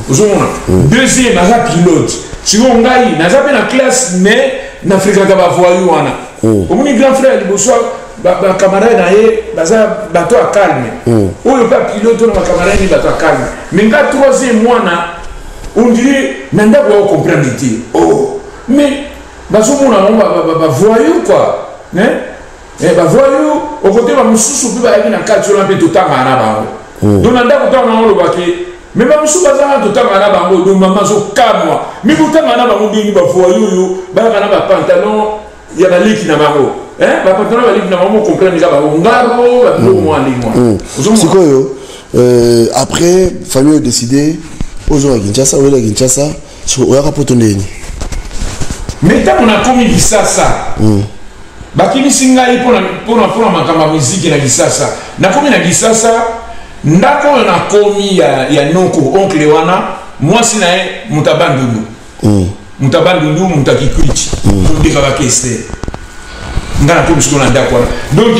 Ozomona, deuxième aza pilote. Sikoyo ngai naza mpe na classe, mais na fréquenta bavoyou wana. Omoni, grand frère ya liboso, bacamarade na ye baza bato ya calme, oyo mpe apilote na bacamarade ni bato ya calme, mais nga troisième mwana, on dirait na ndako ya comprendre te. Oh, mais bazomona bango bavoyou quoi, bavoyou. Okote bamosusu mpe bayaki na kati wana mpe totangaka na bango. Donc na ndako ntango nango olobaki, mais bamosusu bazanga totangaka na bango. Donc mama azokamwa, mais botangaka na bango ndenge bavoyou oyo bayaka na bapantalon ya baleki na bango, bapantalon baleki na bango, mocomprendre eza bango ngaro babiloko mwa ndenge wana. Sikoyo après famille odécide ozonga Kinshasa, oyela Kinshasa, oyaka poto ndeni? Mais ntango nakomi Kisasa, bakimisi ngai mpona makambo ya miziki na Kisasa. Nakomi na Kisasa, ndako oyo nakomi ya noko, oncle wana, mwasi na ye moto abandundu, moto abandundu, moto akikwiti, ondeka bakester. Ngai nakomi sikoyo na ndako wana, donc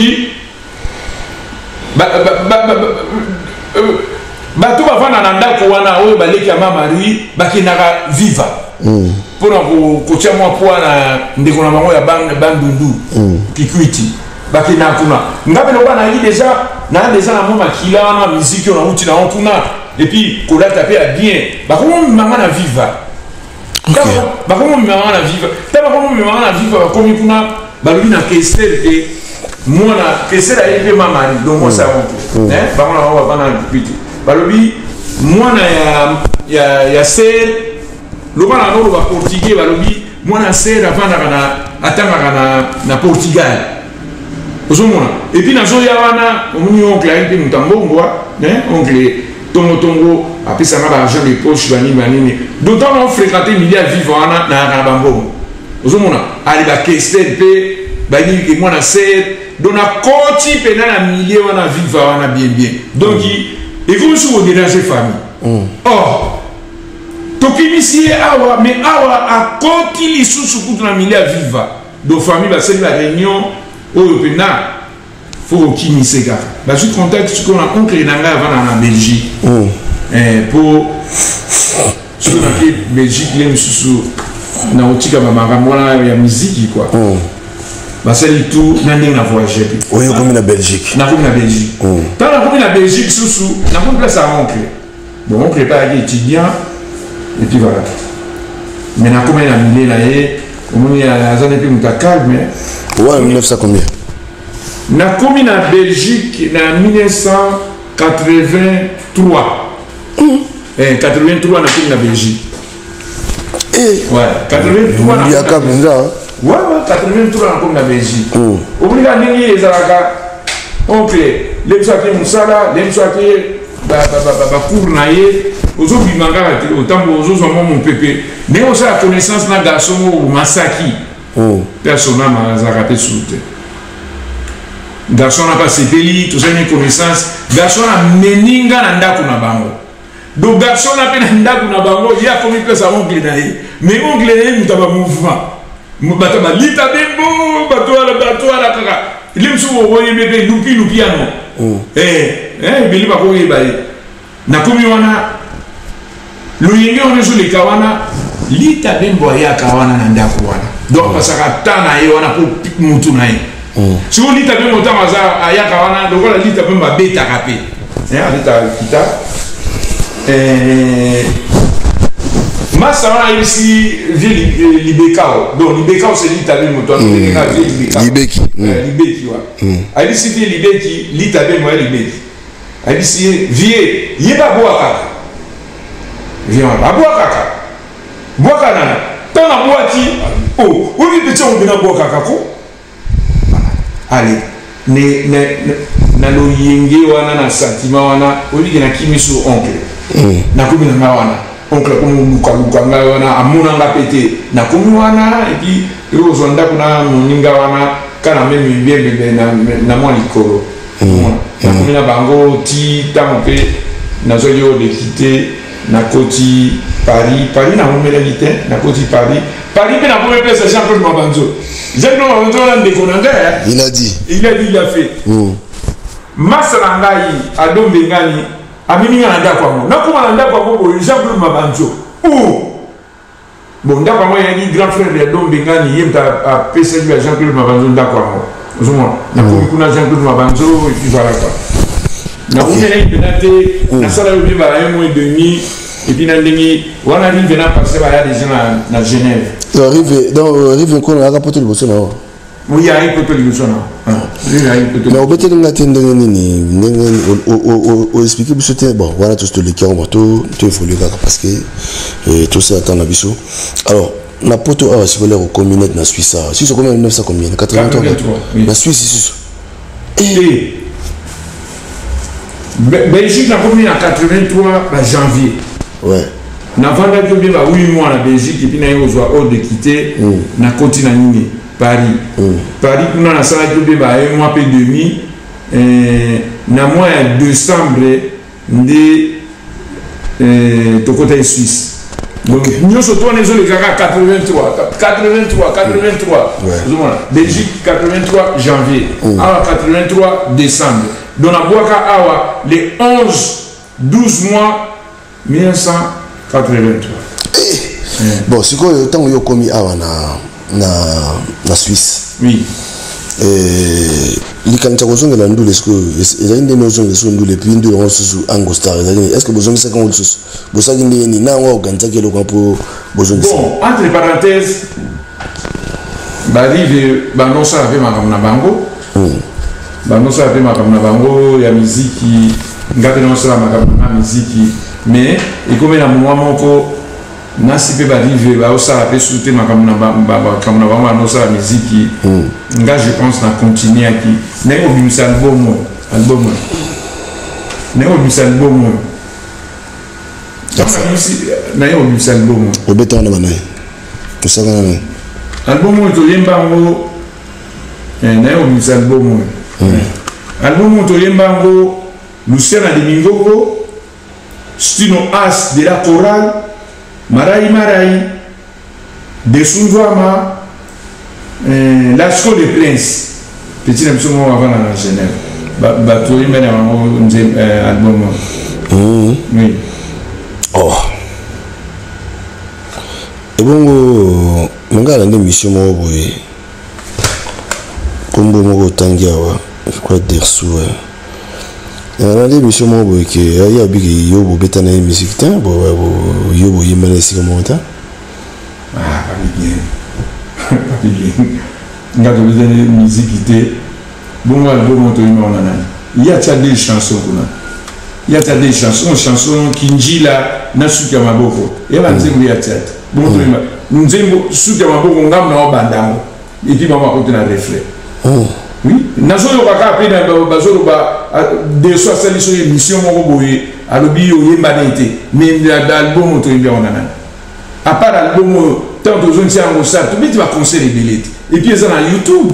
bato bavanda na ndako wana oyo baleki ya Mamarie bakendaka viva mpona kotia mwa poa na ndeko na bango ya Bandundu, Kikwiti, bakendaka kuna. Nga mpe lokola nayaki déjà, naya déjà na mwa makila wana miziki oyo nauti nango kuna, et puis kolata mpe ya bien, bakomomemanga na viva, bakomomemanga na viva. Ntango bakomomemanga na viva, bakomi kuna, balobi na Kester te, mwana Kester ayebi mpe Mamari, donc mwasi ya oncle bango na bango bavanda na Kikwiti, balobi mwana ya ser, lokola na oloba portugais, balobi mwana ser avandaka na atangaka na Portugal. Ozomona, et puis nazoya wana, omoni oncle ayebi mpe moto ya mbongwa, oncle tongotongo apesanga baargent de poche, banini banini. Donc ntango ofréquente milieu ya vivre wana, nayaka na bambongo. Ozomona, ali bakester mpe bayebi ke mwana ser. Donc nakoti mpena na milieu wana vivre wana bien bien. Donc ekomi soki kodérange famille, or tokimisi ye awa, mais awa akoti lisusu kutu na milieu ya viva. Donc famille basali baréunion oyo mpena fo kokimise kaka. Bazwi contact sikoyo na oncle na ngai avanda na Belgique, mpo soki nake Belgique le mosusu nakotika bamakambo wana ya miziki quoi. Basali tout na ndenge na voyage mpe. Oyo okomi na Belgique? Nakomi na Belgique. Ntango nakomi na Belgique susu, nakomi place ya oncle. Bon, oncle epa ayaki étudiant et puis voilà, mais nakomi na milieu na ye, omoni aza ne mpe moto ya calme. Wana 1900 combien? Nakomi na Belgique na 1983. 83 nakomi na Belgique. Ouais, 83. Yaka mpenza. Ouais, 83 nakomi na Belgique. Omoni kaka ndenge ezalaka, oncle le biso ake mosala, le biso ake bacours na ye, ozobima kaka te, otambo ozozwa mwa mopepe, ndenge osala connaissance na garçon moko Masaki personnel, azalaka mpe susu te. Garçon wana mpe asepeli, tosali connaissance. Garçon wana amemi nga na ndako na bango. Donc garçon wana mpe na ndako na bango, ye akomi mpesa oncle na ye, mais oncle na ye moto ya bamouvement, bato balita bembo, bato wana, bato wana kaka le mosusu okoyebe mpe lupi lupi yango ebele bakoyeba ye. Nakomi wana, loyenge wana ezoleka wana, Lita Bembo ayaka wana na ndako wana, donc apasaka ta na ye wana mpo mutu na ye. Sikoyo Lita Bembo ntango aza ayaka wana, lokola Lita Bembo abetaka mpe, abetaka kita, masa wana ayebisi vieux Libekao. Donc Libekao, c'est Lita Bembo, to azobengaka vieux Libekao. Libeki. Libeki wana ayebisi vieux Libeki, Lita Bembo ya Libeki, ayebisi ye vieux yeba abwakaka, vieux wana abwakaka, bwaka nana. Ntango abwaki, o oyebi petit yango mpena abwakaka ko. Ale ne, ne, ne, na loyenge wana na sentiment wana oyebi ke nakimi sur oncle mm. Nakomi na ngai wana, oncle akomi kolukaluka ngai wana, amona nga mpe te. Nakomi wana epuis toyei kozwa ndako na moninga wana kana meme biembebe na, na mwa likolo mm. Nakomi na bango ti ntango mpe nazwaki oyo leki te. Nakoti Paris. Paris nakomelaki te, nakoti Paris. Paris mpe nakomi pesa Jean Claude Mabanzo. Jean Claude Mabanzo wana ndeko na ngai. Il a dit, il a dit, il a fait mm. Masa na ngai Ado Mbengani amemi ngai na ndako yango. Nakoma na ndako yango boye, Jean Claude Mabanzo ou bon, ndako yango eyaki grand frère ya Ado Mbengani, ye moto apesaki ba Jean Claude Mabanzo ndako yango. Ozomona, nakomi kuna Jean Claude Mabanzo et puis voilà quoi. Nakomelaki mpena te, nasala yo mpe ba un mois et demi et puis na ndenge wana rive na passe baya déjà na Genève. Rive, donc rive nkolo ayaka poto liboso na yo? Oui, ayi poto liboso na. Mais obeteli nga te ndenge nini, ndenge oexplike biso te. Bon, wana tosi toleki yango, to évolue kaka parce que tosala temps na biso. Alors na poto awa sikoyo lero okomi net na Suisse awa. Suisse okomi na 1900 combien? 83 na Suisse lisusu? Te, Belgique nakomi na 83 ba janvier. Ouais. Navandaki obie ba 8 mois na Belgique epuis naye kozwa ordre de quitter mm. Nakoti na nini, Paris mm. Paris kuna nasalaki obie ba 1 mois mpe demi eh, na mois ya décembre nde eh, tokotaki Suisse. Donc nyonso to wana ezoleka kaka 83 83 83. Ozomona, Belgique 83 janvier mm. Awa 83 décembre. Donc nabwaka awa le 11 12 mois 1983. Eh. Bon, sikoyo ntango yo okomi awa na Suisse, oui. Eh, likanisi ya kozongela ndule sikoyo ezali ndenge ozongela sikoyo ndule, epuis ndule yango lisusu Angostar ezali nini? Est ce que bozongisaki yango lisusu? Bosalaki ndenge nini na yango? Organisaki eloko mpo bozongisa? Bon, entre parenthèse, barive banosala mpe makambo na bango mm. Banosala mpe makambo na bango ya miziki, nga mpe naosala makambo na miziki, mais ekomi na moma moko nasi mpe barive baosala mpe susu te makambo na bango, banosala miziki mm. Nga je pense na continuaki, naye kobimisa album oyo, album oyo naye kobimisa, album oyo naye kobimisa, album oyo. Obeta wana banaye, osaka na nani? Album oyo toyemba yango, naye kobimisa album oyo mm. Album oyo toyemba yango, Luciana de Mingongo, Stino As de la Chorale, Marai Marai, Desunzwama, eh, Lasco de Prince, petit na biso moko avanda na Genève, bato oyemba na bango album oyo mm. Oui. Oh. Ebongo ngai alandi émission moko boye, nkombo moko otangi awa, je crois Dersu. Nalandi émission moko boye ke ye abiki yo bobeta na ye musique te, yo boyemba na esika moko te. Ah, papi bien, nga tobeta musique te. Bongo album oyo toyemba wana nani? Ye atia deux chansons kuna, ye atia deux chansons, chanson Kinjila na Suki ya maboko. Ye banzembo ye atia te. Bongo toyemba nzembo Suki ya maboko, ngambo na obanda yango epuis bango bakoti na refrain. Oui, nazoyoka kaka mpe bazoloba Deso asali so émission moko boye, alobi oyemba na ye te. Mais album oyo toyembi yango na nani? À part album oyo, ntango tozongisa yango sala, tobeti baconcert ebele te, epuis eza na YouTube.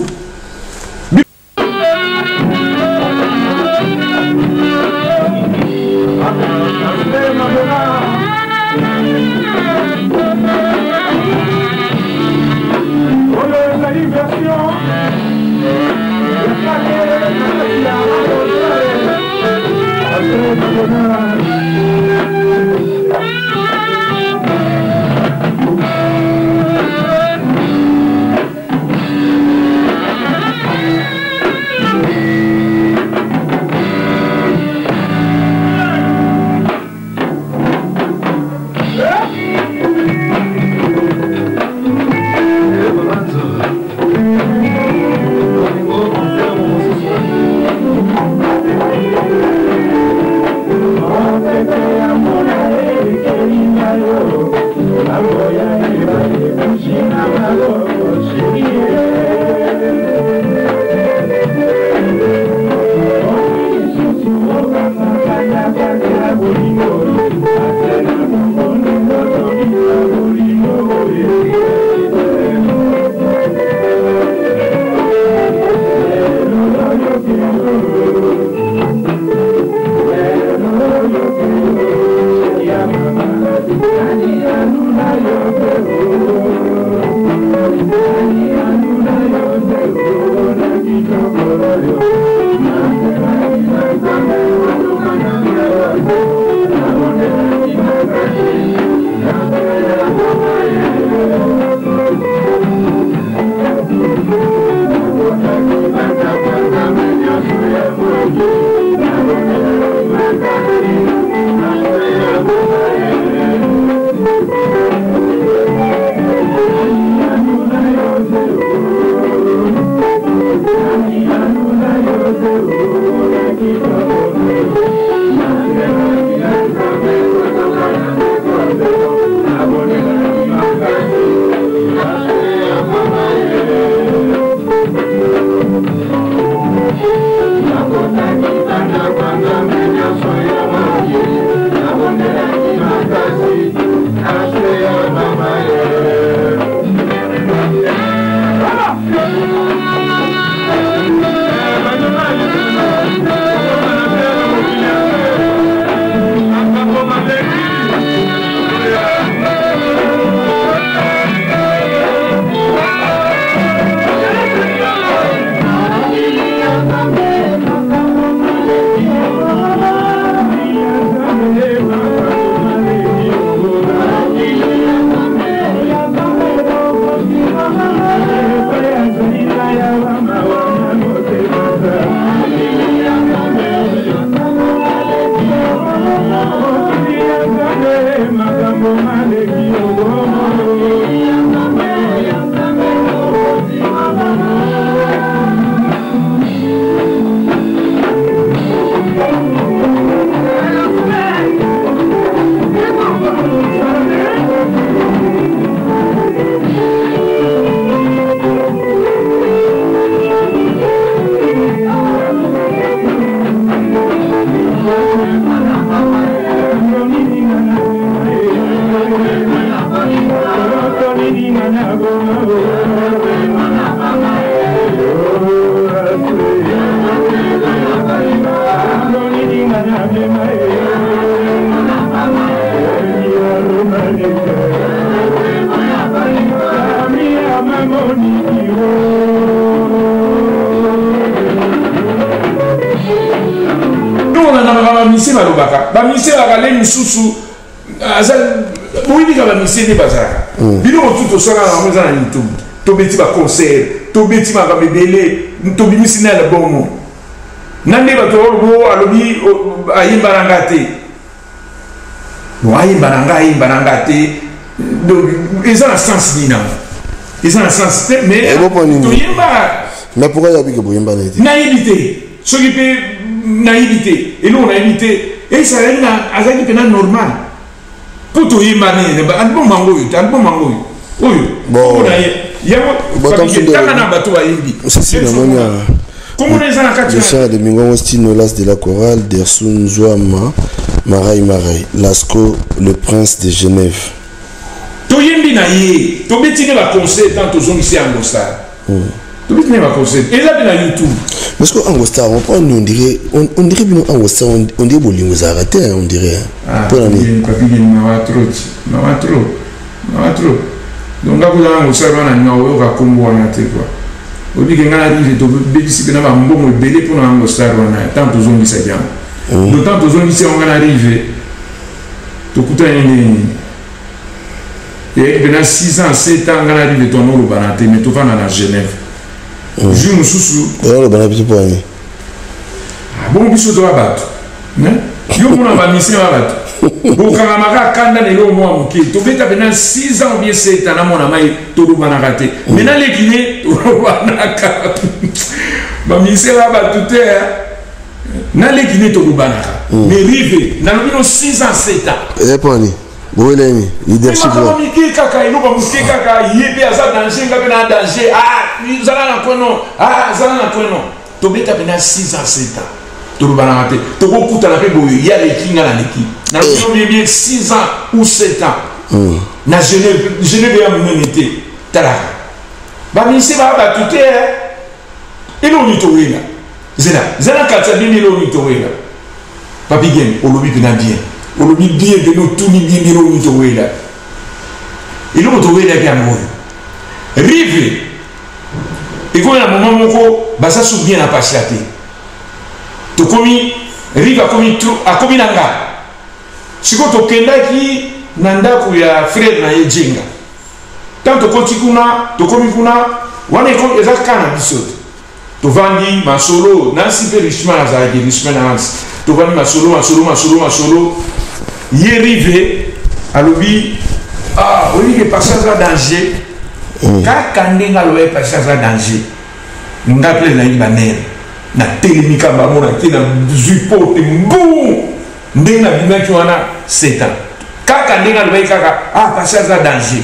Olandaka bamisie balobaka bamisie bakale mosusu aza boyebi ka bamisie nde bazalaka hmm. biloko tu tosala na yango eza na youtube tobeti baconcert tobeti makambo ebele tobimisi na album na nde bato olobo alobi ayemba na nga te bon ayemba na nga ayemba na nga te donc eza na sens nini yango eza na sens te mais toyemba mais pourquoi yabi ke boyemba na ye te nayebi te soki mpe nayebi te eloko nayebi te esi azalaki na azalaki mpena normal mpo toyemba nini album yango oyo te album yango oyo oyo mpo na ye yango tanga na bato bayembi komona eza na kati Lucien de Mingongo Stino Las de la chorale Dersun Nzwama Marai Marai Lasco le prince de Genève toyembi na ye tobeti nde baconseil tant tozongisi yango star hmm. tobeti nde baconseil eza mpe na youtube parce que ango star on prend on dirait on, on dirait bino ango star on, on dirait bolingo ezalaka te on dirait ah, mpo na nini papi mawa trop mawa trop mawa trop donc nga kozala na mosala wana na oyoka nkombo wana te kua oyebi ke nga na rive tobebisi mpena bambongo ebele mpo na yango star wana ntango tozongisaki yango mm. donc ntango tozongisi yango nga na rive tokutani ndenge nini eyaki mpena 6 ans 7 ans nga na rive toanolobana te mais tovanda na genève mm. jour mosusu olobana biso mpo nini ah, bongo biso toa bato yo mona bamisien ba bato bokangamaka kanda na eloko mwa moke tobeta mpena 6 ans obie 7 ans na mwana mai tolobanaka te me naleki ne tolobanaka bamisien ba bato te naleki ne tolobanaka mais rive nalobi no 6 ans 7 ans eza mpo nini boyeleni leadership makambo mike kaka eloko moke kaka ye mpe aza danger nga mpe na danger ah zala na kono ah zala na kono tobeta mpena 6 ans 7 ans tolobanaka te tokokutana mpe boye ye aleki nga naleki nalobi bien 6 ans ou 7 ans hmm. na genève genève ya monene te talaka bamise baa bato te elongi towela zela zela kati ya bino elongi towela papi gen olobi mpena bien olobi bien mpena otuni bien elongi towela eloko towelaki yango oyo rive ekomi na moment moko baza su bien na pasia te tokomi rive akomi akomi na nga sikoyo tokendaki na ndako ya frere na ye jenga ntango tokoti kuna tokomi kuna wana eza kaka na biso te tovandi masolo nansi mpe richement azalaki richement na hansi tovandi masolo masolo masolo masolo ye rive alobi ah oyebi ke pasi aza danger mm. kaka ndenge alobaki pasi aza danger nga mpe nayebi banere natelemi kaka bango nake na zwi porte mbu ndenge nabimaki wana setan kaka ndenge alobaki kaka ah pasi aza danger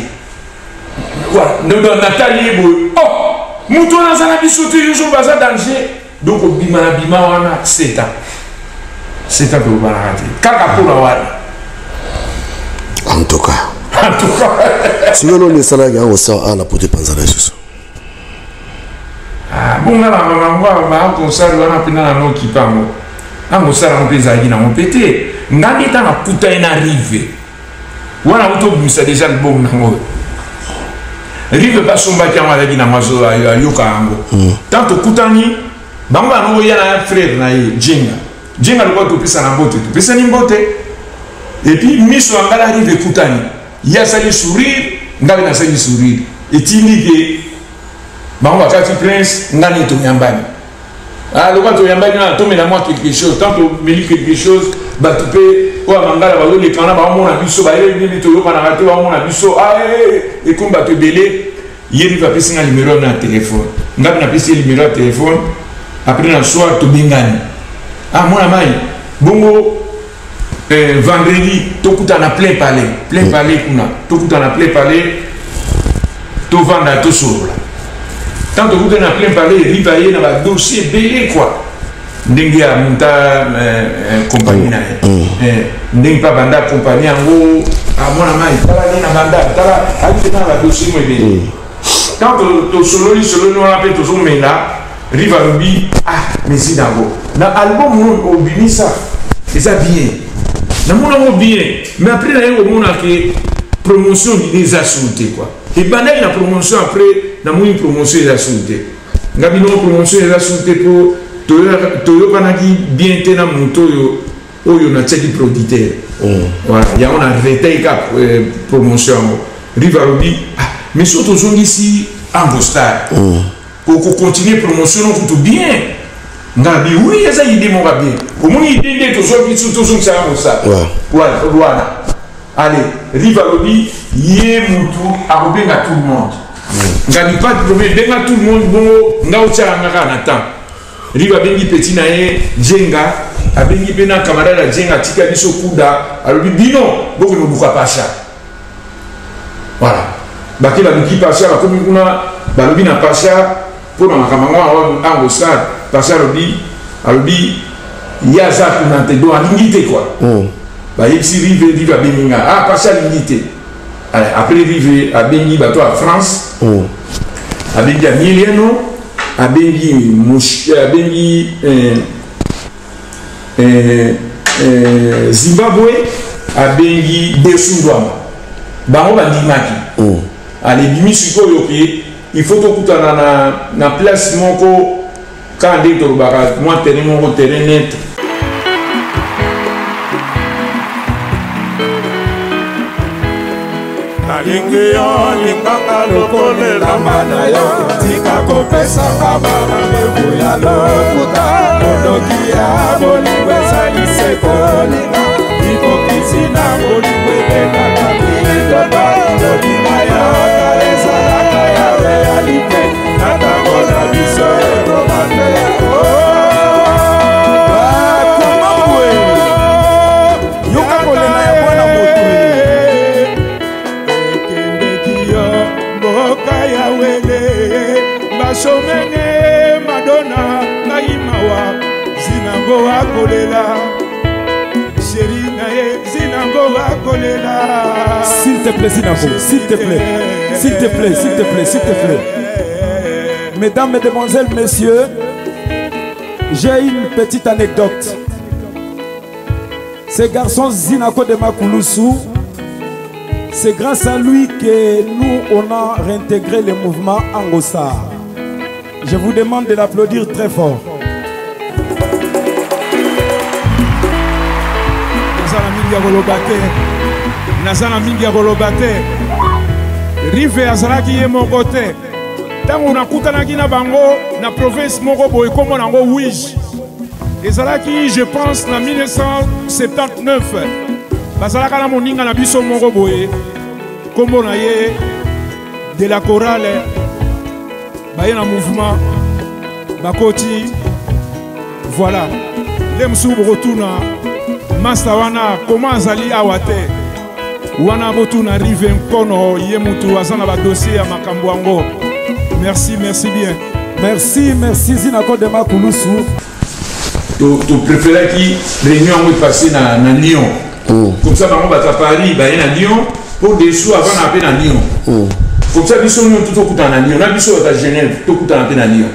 natali ye boye oh moto wana aza na biso te yo zoba aza danger donc obima na bima wana seta seta tolobanaka te kaka mpona wana en tout cas en tout cas sikoyo noni esalaki yango sa a na poto epanzana lisusu ah, bonga na bango bakosala wana mpena na nokipa yango angosala yango mpe ezalaki nango mpe te nga nde ntango akutani na rive wana auti obimisa deja album nango rive mpe asombaki yango azalaki nango ayoka yango ntango tokutani bango bango koya na frère na ye jenga jenga lokola topesana mbote topesani mbote epuis miso ya ngai na rive ekutani ye asali sourire ngai mpe nasali sourire etindi ke bango bakati prince ngai nde toyambani Ah, lokola toyambaki wana tomela mwa quelque chose tant tomeli quelque chose bato mpe oyo ya mangala bazoleka wana baomona biso bayebi nini toyokanaka te baomona biso ah, eh, eh, ekomi bato ebele ye mpe apesi nga numero na telefone nga mpe napesi ye numero ya telefone après na soir tobengani ah mwana mai bongo eh, vendredi tokutana plein palais plein mm. palais kuna tokutana plein palais tovanda tosolola tant tokutana na plein palais riva ye na badossier ebele quoi ndenge ya monta eh, eh, compagnie na ye mm. eh, ndenge mpe abanda compagnie yango Ah, mwana mai tala nde na banda tala ayaki mpenza na badossier mo ebele. Ntango tosololi sololi wana mpe tozomela, Rive alobi ah mais Zinako na album oyo obimisa eza bien, namona yango bien, mais après naye komona ke promotion bide eza suru te quoi. Ebandaki na promotion, après namoni promotion eza suru te. Nga bino promotion eza suru te mpo toyokanaki bien te na moto oyo oyo natiaki producteur. Voilà, yango na retaki kaka promotion yango. Rive alobi ah mais soki tozongisi Angostar, okocontinue promotion no kutu bien. Nga bi oui, eza idée moko ya bien. Omoni idée nde tozwaki so tozongisa Angostar wana. Allez, Rive alobi ye mutu akobenga tout le monde. Nga bi pas de problème, benga tout le monde, bongo nga otiaka nga kaka na temps. Rive abengi petit na ye Djenga, abengi mpe na camarade ya Djenga atika biso kuda, alobi bino bokende koluka Pacha. Voilà, bake baluki Pacha, bakomi kuna balobi na Pacha mpo na makambo yango Angostar. Pacha alobi ye aza kuna te, donc alingi te quoi. Bayebisi Rive, Rive abengi nga, ah Pacha alingi te. Après Rive abengi bato ya France, abengi Amiliano, abengi abengi Zimbabwe, abengi Desundwama, bango bandimaki. Alebimi sikoyo ke il faut tokutana na place moko kaka ndenge tolobaka mwa terrain moko, terrain net. Nalingi yo, linganga lokola elamba na yo, tika kopesanga barandevu ya lokuta. Bondoki ya bolingo ezali se kolinga, lipokisi na bolingo ebetaka mindondo. Kolinga yaka ezalaka ya realite, na ntango na biso ekoma te. Yoka kolela ya mwana moto. Ekendeki yo mboka ya wele, basomene madona ngai mawa, Zinango akolela sheri na ye, Zinango akolela. S'il te plaît, Zinango, s'il te plaît, s'il te plaît, s'il te plaît, s'il te plaît. Mesdames, Mesdemoiselles, Messieurs, j'ai une petite anecdote. Ce garçon Zinako de Makulusu, c'est grâce à lui que nous, on a réintégré le mouvement Angostar. Je vous demande de l'applaudir très fort. Naza na mingi ya koloba te, naza na mingi ya koloba te. Rive azalaki ye moko te. Ntango nakutanaki na bango na province moko boye, kombo na yango Wige, ezalaki je pense na 1979. Bazalaka na moninga na biso moko boye, kombo na ye de la chorale, baye na mouvement bakoti. Voilà nde mosusu bokotuna masta wana koma azali awa te, wana botuna Rive Nkono, ye mutu aza na badossier ya makambo yango. Merci, merci bien. Merci, merci Zinako de Makulusu. Topréféraki réunion yango epasse na Lyon. Comme ça bango bato ya Paris baye na Lyon po dessous avant na mpe na Lyon. Comme ça biso nyonso tokutana na Lyon, na biso bato ya Genève tokutana mpe na Lyon.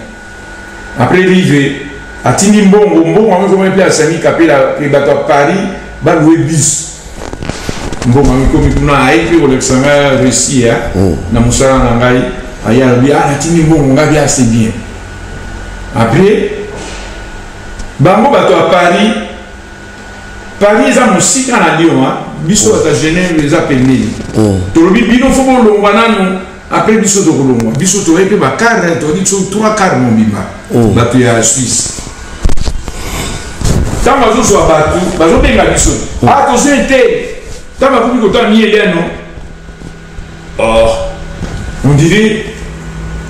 Après Rive atindi mbongo, mbongo yango ekomaki mpe asangi kapela pe bato ya Paris baloue bus. Mbongo yango ekomi kuna, aye mpe kolakisa ngai Russie na mosala na ngai. Aye alobi ah natindi mbongo, ngai bien, c'est bien. Après bango bato ya Paris, Paris eza mosika na Lyon, hein? Biso bato ya Genève eza pembeni. Tolobi bino fo bolongwa nanu, après biso tokolongwa. Biso toye mpe bakare, toyaki biso 3 quart mobimba bato ya Suisse. Ntango bazozwa bato bazobenga biso, ah tozwi ete ntango bakomi kotala mi Eliano, oh on dirait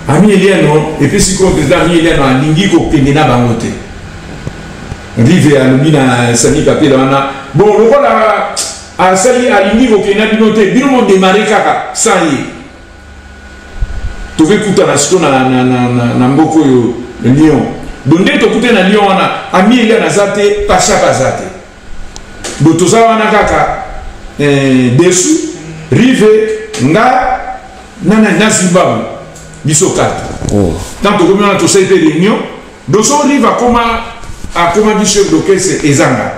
ami Eliano epesi compte eza ami Eliano alingi kokende na bango te. Rive alobi na Sami Kapela wana, bon lokola asali alingi kokende na bino te, bino modemare kaka sans ye. Tokekutana siko na mboka oyo Lyon. Donc nde tokutani na Lyon wana, ami Eliane aza te, Pacha aza te. Donc toza wana kaka dessous. Rive nga na nani na Zimbabwe biso 4. Tant tokomi wana tosali mpe réunion doso Rive akoma akomaki chef d'orchestre eza nga.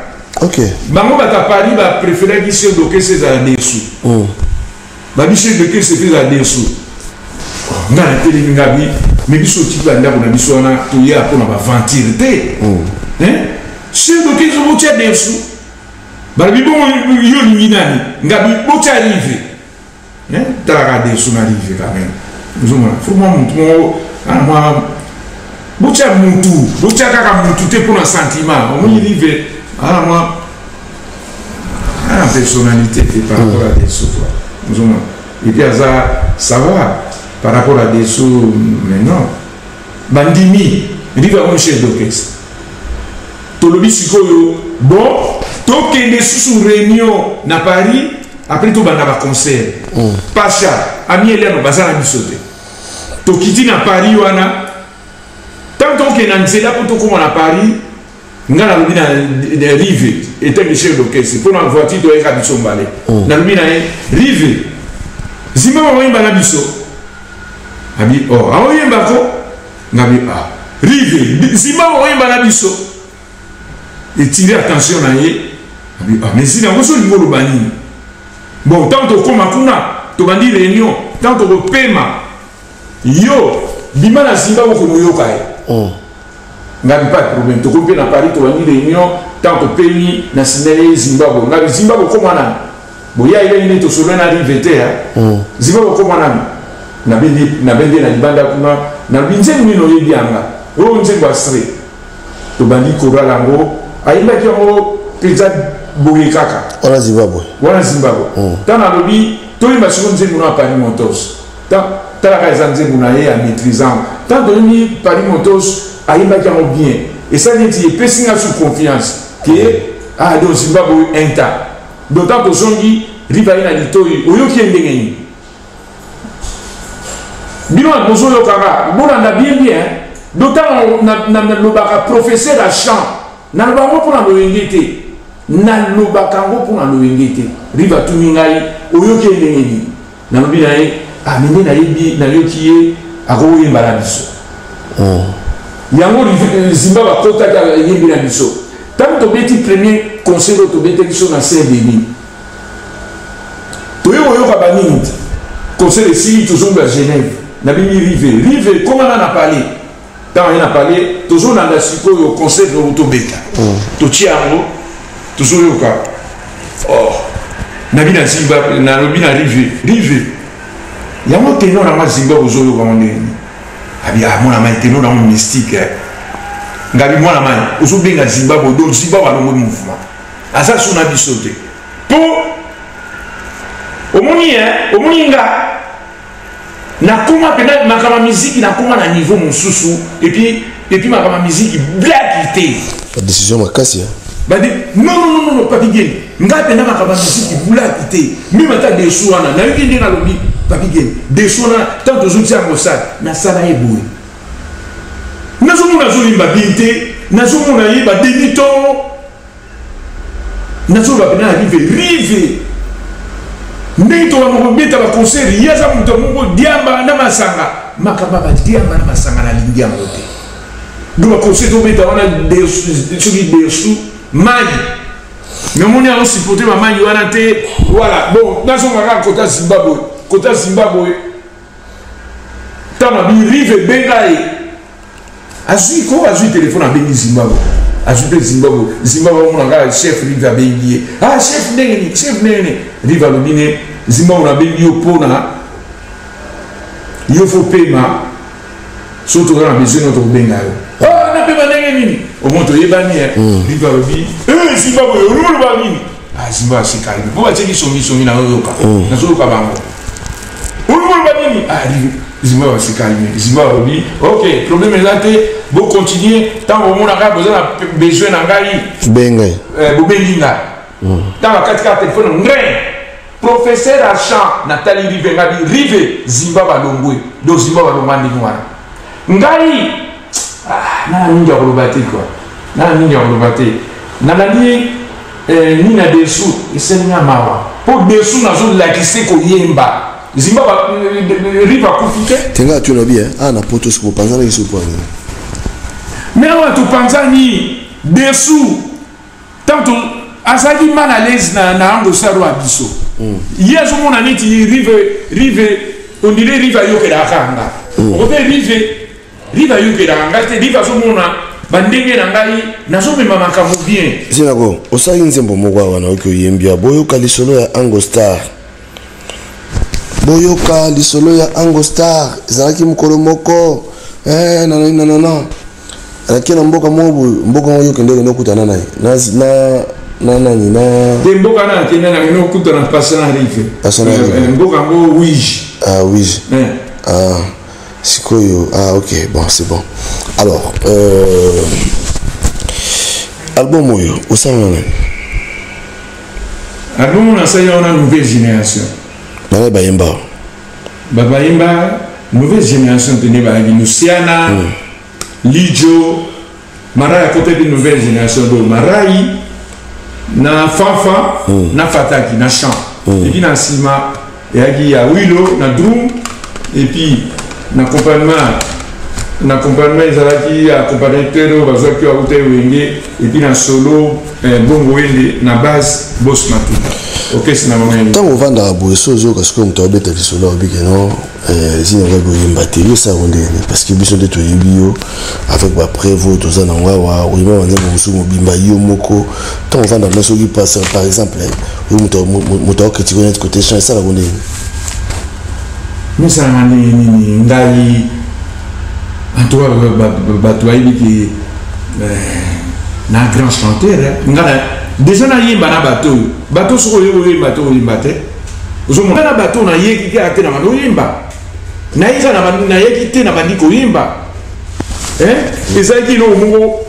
Bango bato ya Paris ba préféraki chef d'orchestre ezala Dersu. Babi chef d'orchestre mpe ezala Dersu. Nga natelemi nga bi mais biso otiki bandako na biso wana toya mpo na baventure te. Chef d'orchestre botia Dersu. Balobi bongo yo olingi nani? Ngabi botia Rive. Hein? Talaka Dersu na Rive quand même. Ozomona faut mwa mutu moko mwa botia mutu, botia kaka mutu te mpona sentiment. Omoni Rive ana mwa ana personnalité te par rapport à Dersu quoi. Ozomona. Et puis aza ça va par rapport à Dersu mais non. Bandimi Rive akomi chef d'orchestre. Tolobi sikoyo bon tokende susu réunion na Paris après tobanda ba concert. Pacha, Ami Eliano baza na biso te. Tokiti na Paris wana tant tokende na nzela mpo tokóma na Paris nga nalobi na Rive etant que chef d'orchestre mpo na voiture toyeka biso mbale. Nalobi na ye Rive Zimbabwe akoyemba na biso. Abi oh aoyemba ko ngabi ah Rive Zimbabwe akoyemba na biso. Etire attention na ye. Abi ah mais zina ngo so lingo loba nini? Bon tant tokóma kuna tobandi réunion tant tokopema yo bima na Zimbabwe komoyoka ye. Ngabi pas de problème tokomi mpe na Paris tobandi réunion tant topemi na nsima ye Zimbabwe ngabi Zimbabwe okóma nani? Boya eleni nde tosolo na Rive te Zimbabwe okóma nani? Nabendi na libanda kuna nalobi nzembo nini oyebi yanga oyo nzembo astre tobandi chorale yango ayembaki yango mpenza boye kaka wana Zimbabwe wana Zimbabwe ntango nalobi toyemba siko nzembo na Paris Motors talaka eza nzembo na ye ya maîtrisant ntango toyembi Paris Motors ayembaki yango bien esali neti epesi nga su confiance ke ah donc Zimbabwe un temps donc ntango tozongi Rive aye na litoi oyoki ye ndenge nini bino bato bozoyokaka bolanda bien bien donc ntango nalobaka professeur ya chant naloba yango mpona loyenge te nalobaka yango mpona loyenge te Rive atuni ngai oyoki ye ndenge nini nalobi na ye ah mais nde nayebi nayoki ye akoyemba na biso yango Zimbabwe akotaki ayembi na biso ntango tobeti premier concert oyo tobetaki biso na Saint Denis toye koyoka banini te concert esili tozongi ya Genève nabengi Rive Rive ekomana na palais ntango aye na palais tozolanda sikoyo concert oyo tobeta totia yango tozoyoka oh nabi na Zimbabwe nalobi na Rive Rive yango tenor yango ya Zimbabwe ozoyoka yango ndenge nini abi ah mwana mai tenor yango mystique ngabi mwana mai ozobenga Zimbabwe donc Zimbabwe alongwe mouvement aza so na biso te po omoni omoni nga nakoma mpena makambo ya miziki nakoma na niveau mosusu epuis epuis makambo ya miziki blaki te badécision makasi badi non non non non Papi Gene nga mpena makambo ya miziki blaki te meme ata desu wana nayoki ndenge alobi Papi Gene desu wana ntango tozotia yango sale nasala ye boye nazomona azoyemba bien te nazomona ye bademi ton nazoloba mpena na Rive Rive ndenge tobanda kobeta baconcert ye aza moto moko diamba na masanga makambo ya badiamba na masanga nalingi yango te donc baconcert tobeta wana soki Dersu mai mais omoni yango supporte bamai wana te voilà bon nazonga kaka kota Zimbabwe kota Zimbabwe ntango abi Rive ebenga ye azwi ko azwi telefone abengi Zimbabwe azwi mpe Zimbabwe Zimbabwe amona kaka chef Rive abengi ye ah chef ndenge nini chef ndenge nini Rive alobi ne Zimbabwe nabengi yo mpona yo fo pema soki toza na besoin no tokobenga yo ah napema ndenge nini omoni toyebani Rive alobi Zimbabwe olingi oloba nini ah Zimbabwe asekali mpo batieki songisongi nazoyoka nazoyoka bango olingi oloba nini ah Rive Zimbabwe asekali Zimbabwe alobi ok problème eza te bocontinue ntango bomonaka boza na besoin na ngai benga bobengi ngai ntango akati kaka telefone ngrin professeur ya chant natali Rive ngabi Rive Zimbabwe alongwe donc Zimbabwe alongwa ndenge wana ngai nana mingi ya koloba te kua nana mingi ya koloba te nalandi nina Dersu esali nga mawa. Mpo dessous nazolakise koyemba zimba rive akufi te. Tenga atuna bi ah na poto siko panzana biso po nini? Mais awa topanzani dessous tanto azalaki mal à l'aise na, na ango saro ya biso mm. Ye azomona neti rive rive ondire rive ayokelaka nga mm. Okote rive rive ayokelaka nga te, rive azomona bandenge na ngai nazomema makambo bien. Zinako osalaki nzembo moko awa nayoki oyembi ya boyoka lisolo ya Ango Star, boyoka lisolo ya Ango Star ezalaki mokolo moko eh, nananana alaki na mboka moko boye, mboka moko yokende okende okutana na ye na na nani na te mboka na akende na kende okutana pasa na rive pasa na rive eh, mboka yango wige ah wige eh. Ah sikoyo ah ok bon c'est bon alors euh, album oyo osala na nani? Album oyo nasali wana nouvelle génération. Bana bayemba babayemba nouvelle génération pene bayaki Luciana mm. Lijo Marai akotaki nouvelle génération do Marai na Fafa mm. na Fataki na chant mm. Et puis na nsima eyaki ya Wilo na drum et puis na accompagnement na accompagnement ezalaki accompagnateur oyo bazwaki oyo auta Ewenge et puis na solo eh, Bongo Wende na base Bos Matuta orchestre na bango. Ntango ovandaka boye so ozoyoka sikoyo moto abeta lisolo alobi ke non zina okoki koyemba te, yo osalaka ndenge nini? Parce que biso nde toyebi yo avec bapreuve oyo toza nango awa, oyemba banzembo mosusu mobimba yo moko. Ntango ovandaka na soki par exemple oyo moto akokritike neti côté chant, esalaka ndenge nini? Misalaka ndenge nini? Ngai en tout cas bato bayebi ke na grand chanteur ngai déjà nayemba na bato oyo bato soki oyebi oyemba te oyemba te ozomona na bato nayeki kaka te na bandi oyemba nayeki te na bandi koyemba ezalaki eloko moko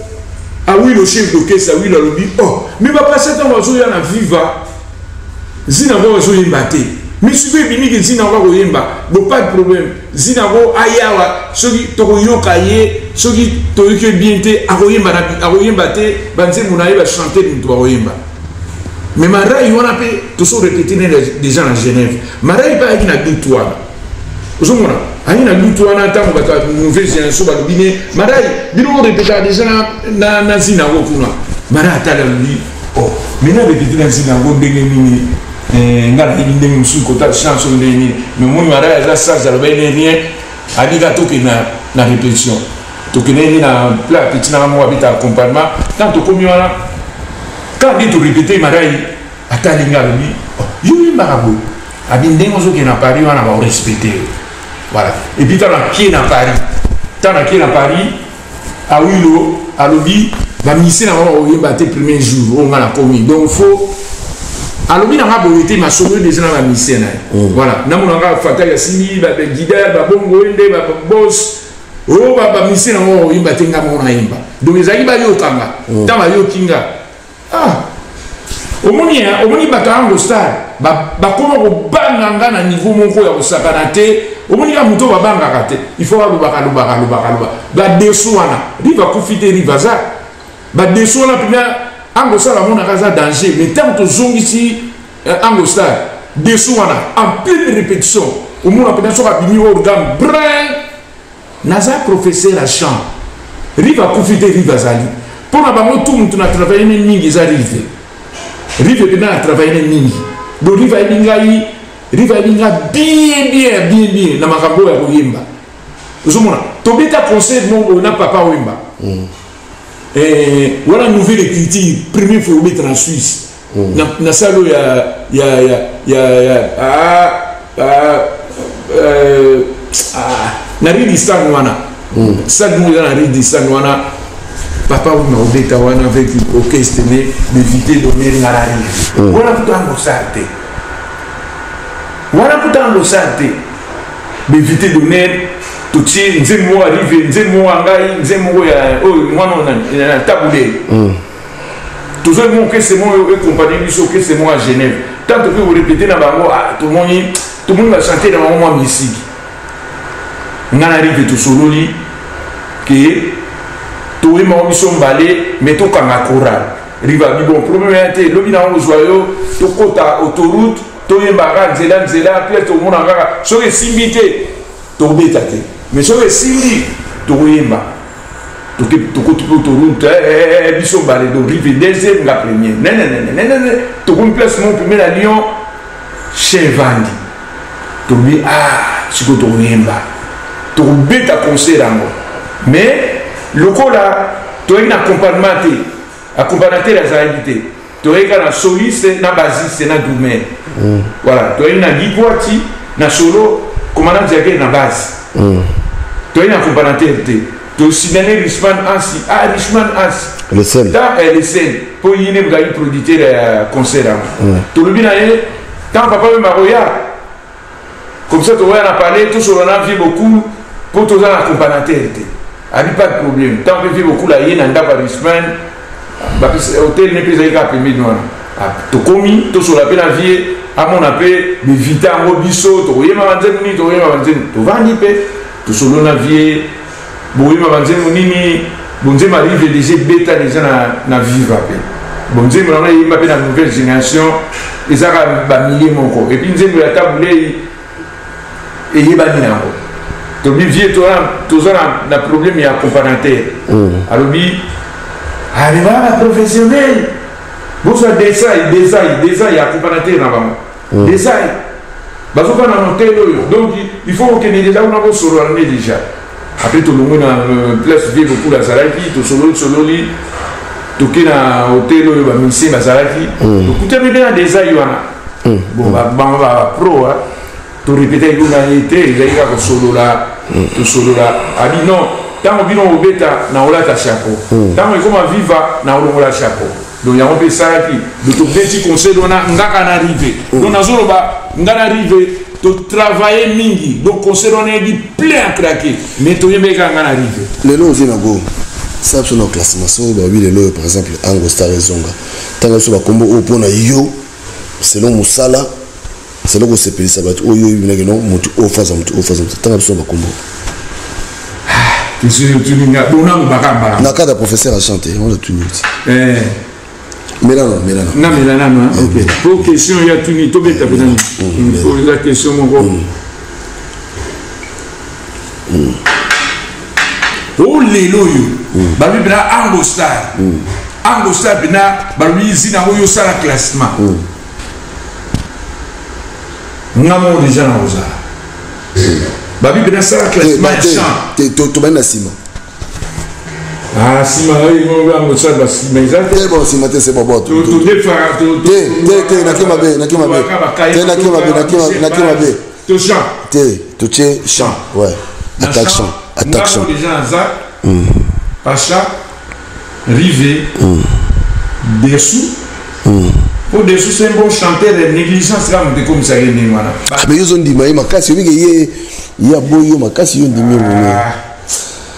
Awilo chef d'orchestre Awilo alobi oh mais bapasi ntango bazoya na Viva Zina ngo azoyemba te, mais sikoyo ebimiki Zina ngo akoyemba bo pas de problème. Zina ngo ayawa soki tokoyoka ye, soki toyoki ye bien te akoyemba akoyemba te banzembo na ye bachante moto bakoyemba. Mais Marai wana mpe toso répété ne déjà na Genève, Marai mpe ayaki na doute wana, ozomona ayaki na doute wana ntango bato ya nouvelle génération balobi ne Marai bino borépétaka déjà na, na Zina yango kuna. Marai atali alobi oh maintenant répété na Zina yango ndenge nini? Eh, nga nayebi ndenge mosusu kota chance oyo ndenge nini, mais omoni Marai aza sage, alobaki ne rien, abika tokende na, na répétition. Tokendeki nde na plat petit nanga moko abeta accompagnement. Ntango tokomi wana kaka nde torepete, Marai atali nga alobi oh, yo oyembaka boye abi ndenge ozokende na Paris wana baorespecte yo. Voilà. Et puis ntango nakie na Paris, ntango nakie na Paris, Awilo alobi bamise na bango bakoyemba te premier jour oyo nga nakomi, donc faut alobi na nga boye te masolo deja na bamise na ye. Voilà, namona nga Fataki asimbi bagida babongo ye nde babos oyo bamise na bango bakoyemba te, nga moko nayemba. Donc ezalaki bayokanga ntango bayoki nga ah omoni omoni bato ya Ango Star bakoma kobanga nga na niveau moko ya kosakana te. Omoni kaka moto oyo babangaka te, il faut alobaka alobaka alobaka aloba badesu wana rive akufi te, rive aza badesu wana mpena Ango Star amonaka aza danger. Mais ntango tozongisi Ango Star desu wana en pleine répétition, omona mpena soki abimi organe brin. Naza professeur ya chant, rive akufi te, rive azali mpo na bango tu. Mutu na travaille ne mingi eza rive, rive mpena na travaille ne mingi. Donc rive ayebi ngai, rive ayebi ngai bien bien bien bien na makambo oyo ya koyemba. Ozomona tobeta concert moko boye na Papa Wemba mm. Eh, wana nouvelle écriture première fois obeta na Suisse mm. na, na salle oyo ya ya ya ya ya ah, ah, euh, ah, na Ridistan wana mm. Salle moko eza na Ridistan wana, Papa Wemba obeta wana avec orchestre ne d'éviter d'honneur nga na rive mm. Wana kuta yango sale te, wana kuta yango sale te, d'éviter d'honneur totie nzembo moko arrive, nzembo moko ya ngai, nzembo moko ya oyo mwana oyo na tabule mm. Tozwaki moko orchestre moko ekompagne biso, orchestre moko ya Genève. Ntango tokoki korepete na bango tomoni tomoni bachante na bango mwa misiki. Ngai na rive tosololi ke toyembako biso mbale mais tokanga chorale. Rive abi bon problème ya te, lobi na yango kozwa yo tokota autoroute. Toyembaka kaka nzela nzela, mpe tomona kaka soki esimbi te tokobeta te, mais soki esimbi tokoyemba. Tokoti mpe autoroute, eh, eh, eh, biso bale do rive deuxième nga premier nenenenenene, tokomi place moko pembe na Lyon chez Vandi, tolobi ah sikoyo tokoyemba, tokobeta concert yango. Mais lokola toyaki na accompagnement te, accompagnateur azalaki te, toyaki kaka na soliste na basiste na drummer. Voilà, toyaki na Gikwati na solo, commandant Jaguer na base. Toyaki na accompagnateur te, tosinane Richman Ansi, ah Richman Ansi le seul. Tant le seul mpo ye nde moto azalaki producteur ya concert yango. Tolobi na ye tant papa oyo bakoya comme ça, tokoya na palais, tosolola na vie beaucoup mpo toza na accompagnateur te. Abi pas de problème. Tant mpe vie beaucoup aye na ndako ya Richman, hotel ne mpe ezalaki kaka pembeni wana. Tokomi, tosolola mpe na vie, amona mpe bevita yango, biso tokoyemba banzembo nini, tokoyemba banzembo. Tovandi mpe tosolo na vie, boyemba banzembo nini? Bonzembo arrive déjà, ebeta déjà na Viva mpe bonzembo yango eyemba mpe na nouvelle génération, ezaka bamilie moko. Et puis nzembo ya Tabulei eyebani nango. Tobi vie toza na problème ya accompagnateur. Alobi aleba baprofessionnel, bozwa desai desai desai ya accompagnateur na bango. Desai bazofanda na hotel oyo, donc il faut kokende déjà kuna kosolola nde déjà. Après tolongwe na place vie beaucoup azalaki, tosololi sololi, toke na hotel oyo bamusicien bazalaki, tokutami mpe na desai wana. Bon, bango bapro, torepete kuna ye te, ezali kaka kosolola, tosolola. Abi non, ntango bino kobeta na olata chapeau, ntango ekoma Viva na olongola chapeau. Donc yango mpe esalaki do tobeti conseil wana ngaka na rive. Donc nazoloba nga na rive totravaille mingi, donc conseil wana eyebi plein à craquer, mais toyembeki kaka nga na rive. Lelo ozie nango sala biso na classement. Soki balobi lelo oyo par exemple Ango Star ezonga, ntango biso bakombo oyo mpona yo selon mosala, selon kosepelisa bato oyo oyebinaki no motu oyo faza, motu oyo faza, ntango biso na bakombo. Na cadre ya professeur ya chante wana tuni oti melano melano. Nga melano, ok. Po question ya tuni, tobeta mpena po eza question moko o lelo oyo balobi mpena Ango Star, Ango Star mpena balobi zina oyo osala classement, nga moko déjà na kozala babi mpena sala classement ya chant. Tobandi na nsima. Ah, nsima yango osala basima eza te. Bon, nsima te, c'est bon bon. Te te te, naki mabe, naki mabe te, naki mabe, naki mabe. To chant. Te, totie chant, ouais, attaque chant, attaque chant. Déjà naza Pacha, Rive, Dessous. Po Dessous c'est un bon chanteur, négligence kaka moto ekomisaka ye ndenge wana. Mais yo ozondima ye makasi, oyebike ye ye aboyi yo makasi, yo ondimi ye monene.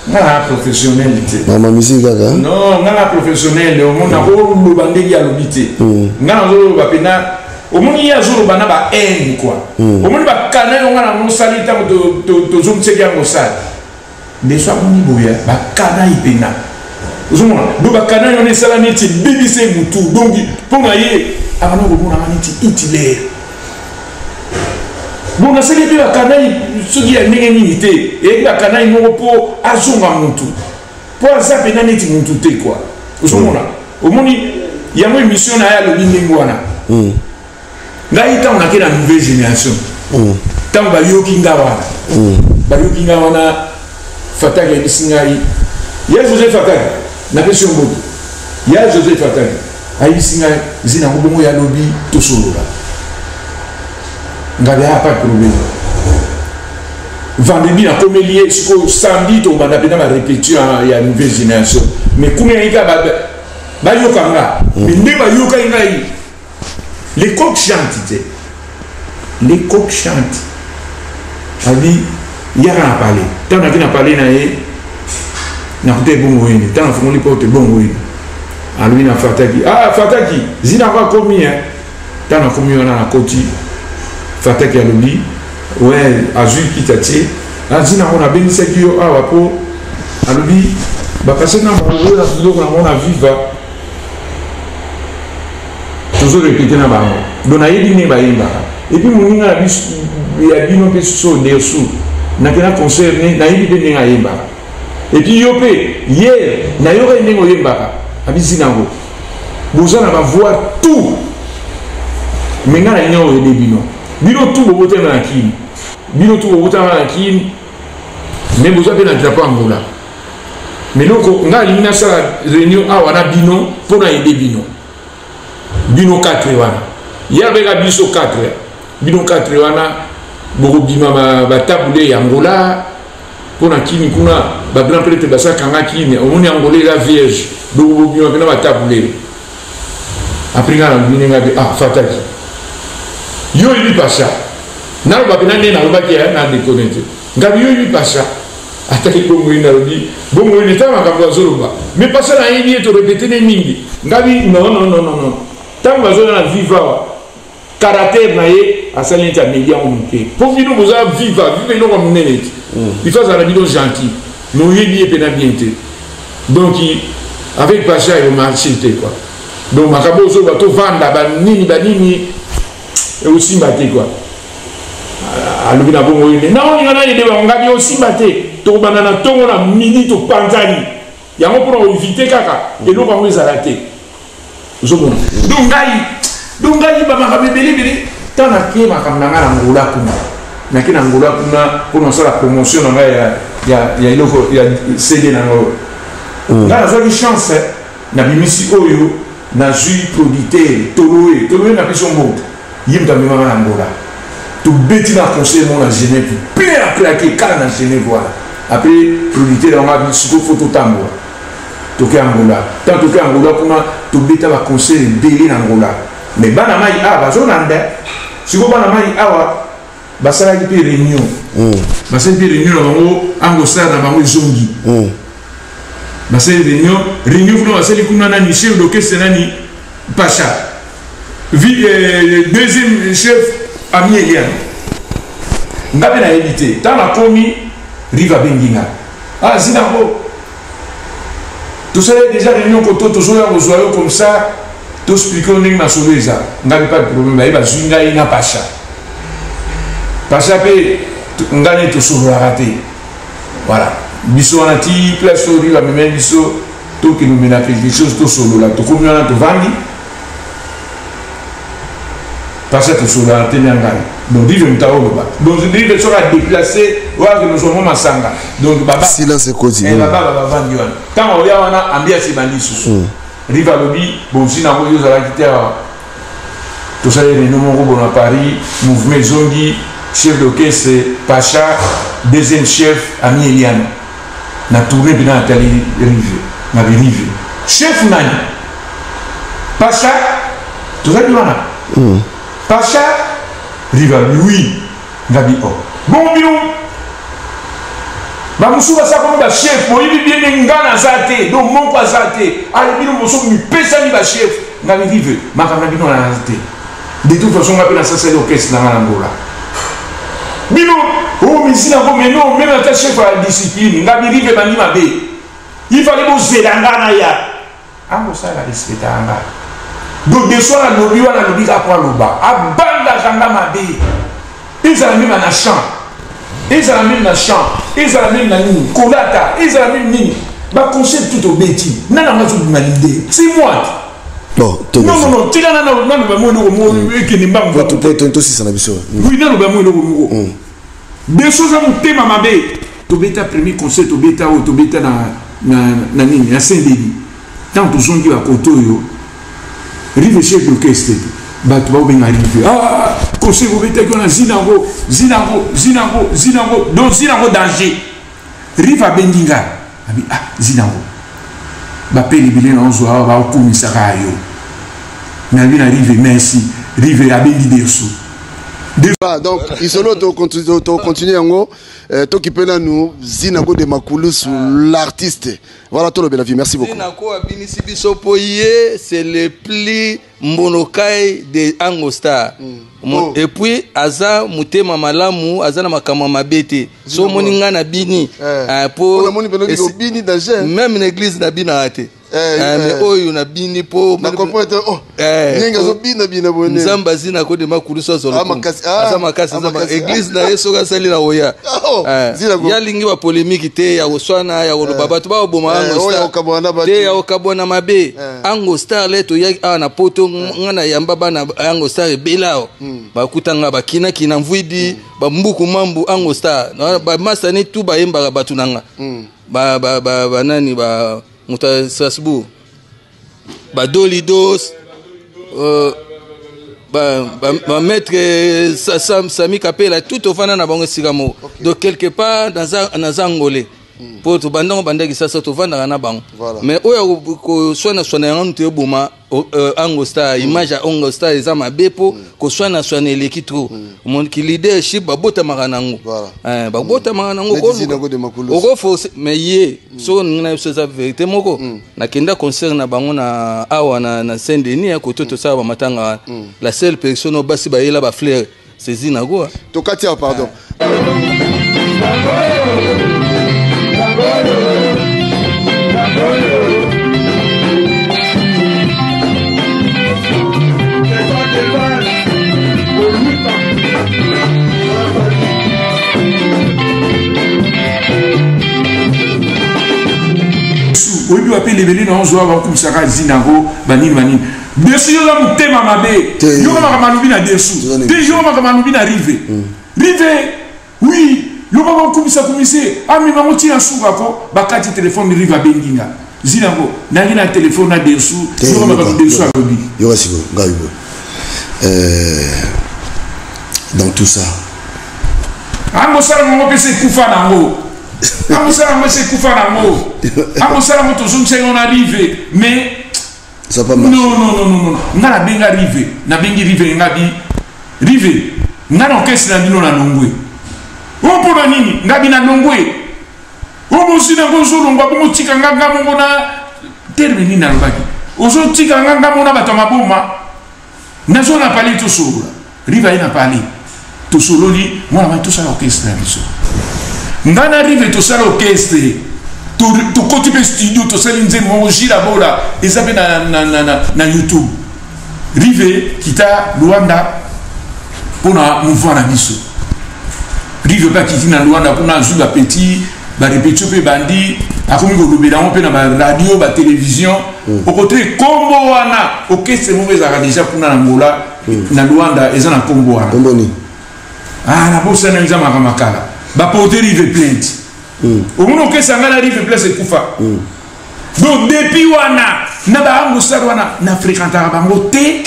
Nga na professionnel te. Mama musique kaka. Non, nga na professionnel, omona oloba ndenge alobi te. Nga nazoloba mpena, omoni ye azoloba na ba haine quoi. Omoni bakana yo nga na mosali ntango tozongisaki yango sali ndeso amoni boye bakana ye mpena, ozomona do bakana ye wana esala neti ebebisa ye motu. Donc mpo na ye abanda komonanga neti Hitler. Bon, nasali mpe bakanai soki ya ndenge nini te, eyaki bakanai moko mpo azonga motu, mpo aza mpena neti motu te kua. Ozomona, omoni yango émission na ye alobi ndenge wana. Ngai ntango nake na nouvelle génération, ntango bayoki nga wana, bayoki nga wana, Fataki ayebisi ngai, ya Joseph Fataki, napesi yo mbote, ya Joseph Fataki ayebisi ngai zina yango bongo, ya lobi tosolola. Ngai ya pas de problème. Vendredi nakomeli ye, sikoyo samedi tobanda mpena barépétition ya nouvelle génération. Mais kuna yaki kaka bayoka nga, mais nde bayokaki ngai les coqs chantent te, les coqs chantent. Abi yaka na palais. Ntango naki na palais na ye, nakuta ebongo yini. Ntango nafungoli porte, ebongo yini alobi na Fataki: ah Fataki, zina ko akomi. Ntango nakomi wana, nakoti, Fataki alobi we azwi kita tie azina yango, nabengisaki yo awa mpo alobi bapase na bango na biloko nango na Viva, tozorepete na bango. Donc nayebi ndenge bayembaka. Epuis moninga na biso ya bino mpe susu oyo dersu nakenda concert ne nayebi mpe ndenge ayembaka. Epuis yo mpe hier nayokaki ndenge oyembaka abisi nango boza na bavoix tout me ngai nalingi oyede bino bino tout bobotama na kini bino tout bobotama na kini me boza mpe na drapeau angola me loko ngai alingi nasala réunion awa na bino mpo na yede bino bino 4 wana ye abeka biso 4 bino 4 wana bokobima batabule ya angola mpo na kini kuna bagrand prêtre basakanga kini omoni angola eza vierge donc bobima mpena batabule apres ngai nalobi ndenge abe ah fataki yo oyebi pasha naloba mpena nde nalobaki eh, na dekone te ngabi yo oyebi pasha ataki bongo ye nalobi bongo ye neta makambo azoloba me pasha nayebi ye torepete ne mingi ngabi non non non non ntango bazoya na viva awa caractère na ye asali neti ameli yango moke mpo bino boza viva viva eloko ya monene ti mm. il faut azala na bino gentil mais oyebi ye mpena bien te donc avec pacha eomarche te quoi donc makambo ozoloba tovanda banini banini ekosimba te quoi alobi na bongo ye nde naolinga nayede bango ngabi osimba te tokobanda na ntongo na midi topanzani yango mpona koevite kaka eloko yango ezala te ozomona donc ngai donc ngai bamakambo ebele ebele ntango nake makambo na ngai na ngola kuna nake na ngola kuna mpona kosala promotion na ngai ya eloko ya cd na ngai oyo mm. ngai nazwaki chance nabimisi oyo nazwi producteur toloe toloe na biso mbongo ye moto amemaka na ngola tobeti na conseil moko na genève plein à claquer kaka na genève wana après producteur yango abi sikoyo fo totambola toke angola ntango toke angola kuna tobeta baconcert ebele na angola mais bana mai awa bazolanda sikoyo bana mai awa basalaki mpe réunion mm. basali mpe réunion na bango angostar na bango ezongi mm. basali réunion réunion kuna basali kuna nani chef d'orchestre nani pacha Vi, euh, deuxième chef ami eliane nga mpe nayebi te ntango nakomi rive abengi nga ah zinako tosalaki déjà réunion koto tozoya kozwa yo comme ça toexplike yo ndenge masolo eza ngai mpe pas de problème baye bazwi ngai na pacha pacha mpe ngai nde tosololaka te voilà biso wana ti place oyo rive amemai biso tokende omela quelque chose tosolola tokomi wana tovandi Pasha tosololaka te na ngai donc rive moto aoloba donc rive soki adeplace oyo akende ozwa mwa masanga donc baba silence ekoti eh, baba bavandi wana ntango oya wana ambiance ebandi lisusu hmm. rive alobi bonzi nango yo ozalaki te awa tosali réunion moko bona paris mouvement ezongi chef d'orchestre pacha deuxième chef ami eliane na tourne mpena natali rive na birive chef nani Pacha tozali wana mm. Pacha rive alobi oui ngabi o oh. bongo bino bamosusu baza komi bachef boyebi bien nde nga naza te donc moko aza te ale bino mosusu mipesami bachef ngabi rive makambo na bino naza te de toute façon nga mpe nasasali orchestre na nga na ngola bino oyo oh, misina ko mais non meme ata chef ya discipline ngabi rive ebandi mabe il fallait bozela nga na ya akosala respectaka nga donc deso wana alobi wana alobi kaka po aloba abangaka nga mabe ezala meme na champ ezala meme na champ ezala meme na nini kolata ezala meme nini baconseil tout obeti nani yango azobima leader c'est moi bon non non non tika nanu nanu ba eloko moko mm. ekende mbangu tosisa na biso mm. oui nanu ba eloko moko mm. deso oza motema mabe tobeta premier concert tobeta oyo tobeta na, na, na nini na saint denis ntango tozongi bakote oyo rive chef d'orchestre bato baobenga rive ah, concert bobetaki wana zinango zinango zinango zinango donc zinango danger rive abengi nga abi ah zinango bapele ebele na ozwa awa baokumisaka yo nabi na rive merci rive abengi dersu Ah, donc isolo tocontinue yango euh, tokipe nanu zinako de makulusu l'artiste voilà tolobela vie merci beaucoup zinako abinisi biso mpo ye c'est le plus mbonokai de ango star mm. oh. et puis aza motema malamu aza na makambo ya mabe te so omoni ngai nabini eh. eh, po meme na église nabinaka te. Mais oyo nabini mpo nzambe azi na kodema kulusu azwa aza makasi église na ye soki asali na koya ye alingi bapolémike te ya koswana ya koloba bato bakoboma ango te ya kokabwana mabe. Ango Star le toyaki awa na poto, nga na yamba bana Ango Star ebele awa, bakutanga bakinakina mvwidi, bambuku mambu Ango Star, bamasani tu bayembaka bato na nga, banani, ba moto ya Strasbourg, badolidos, bamaître Sami Kapela, tout ofanda na bango esika moko. Donc quelque part naza angolais mpo tobandango bandaki sasa tovandaka na bango. Mais oyo koswana-swana yango nto eboma Ango Star. Image ya Ango Star eza mabe mpo koswana-swana eleki trop. Omoniki leadership babotamaka nango, babotamaka nango okoforce. Mais ye soki oningi na biso eza vérité moko. Nakenda concert na bango na awa na Saint Denis koto tosala bamatanga wana. La seule personne oyo basi bayela bafleur, c'est Zinago. Tokati awa, pardon. Oyebi wapi elebeli na ozwa bakumisaka Zinango banini banini. Desu, yo oza motema mabe. Yoka makambo alobi na Desu te, yoka makambo alobi na Rive. Rive, oui, yoka bakumisa kumise amemango ntina suka ko bakati telefone. Rive abengi nga Zinango, nangi na telefone na Desu, yoka makambo Desu alobi. Yoka sikoyo ngai boye, dans tout ça Angosala yango mpe se ekufa nango, angosala yango se ekufa nango, angosala yango tozongisa yango na Rive, mais Ça pas non, non, non, non, non, nga nabenga Rive, nabengi Rive, nga bi Rive, nga na orchestre na bino na longwe o mpona nini? Nga bi na longwe o bosi nango ozolongwa bongo tika nga nga mongo na terme nini nalobaki, ozotika nga nga mona bato ya maboma. Nazo na pale tosolola. Rive aye na pale, tosololi, mwana mai tosala orchestre na biso. Nga na Rive tosala orchestre, tokoti mpe studio, tosali nzembo moko Jila Bola, eza mpe na YouTube. Rive kita Luanda mpona mouvement na biso. Rive mpe akiti na Luanda mpona azwi bapetit barépétition mpe ebandi, akomi kolobela yango mpe na baradio, batelevizio. Okotre nkombo wana, orchestre moko ezalaka déjà kuna na Ngola, na Luanda, eza na nkombo wana. Ah, nabosana, eza makambo ya kala. Baporte Rive plainte. Omoni orchestre yanga na Rive place ekufa. Donc depuis wana na baangosar wana na fréquentaka bango te,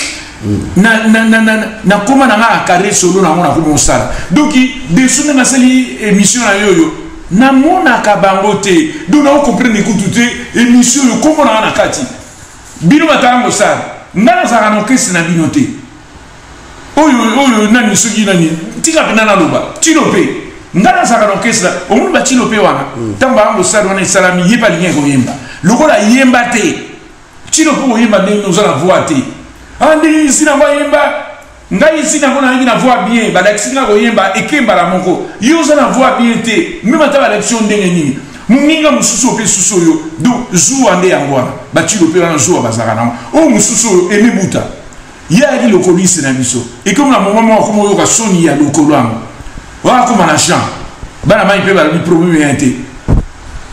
nakóma na nga na carré solo nango, nakóma osala. Donc desu ndenge asali émission na yo oyo, namonaka bango te. Donc naocomprendre kutu te émission oyo kombo na nga na kati. Bino batala mosala, nga nazalaka na orchestre na bino te. Oyo oyo nani, soki nani, tika mpena naloba tino mpe nga nazalaka na orchestre. Omoni batino mpe wana, ntango baa mosala wana esalami, ye mpe alingi koyemba lokola ayemba te. Tino mpe koyemba ndenge oza na voix te. Ah, ndenge nisi nango ayemba, ngai esi nango nayaki na voix bien, balakisi nga koyemba ekembala moko. Yo oza na voix bien te, meme ata balakisi yo ndenge nini, moninga mosusu ope susu oyo. Donc zuwa nde yango wana, batilo mpe wana zuwa bazalaka nango. Oyo mosusu oyo emibuta, ye ayaki lokolise na biso, ekomi na moma moko akoma oyoka soni ya lokolo yango wana, akoma na champ bana mai mpe balobi problème ya te.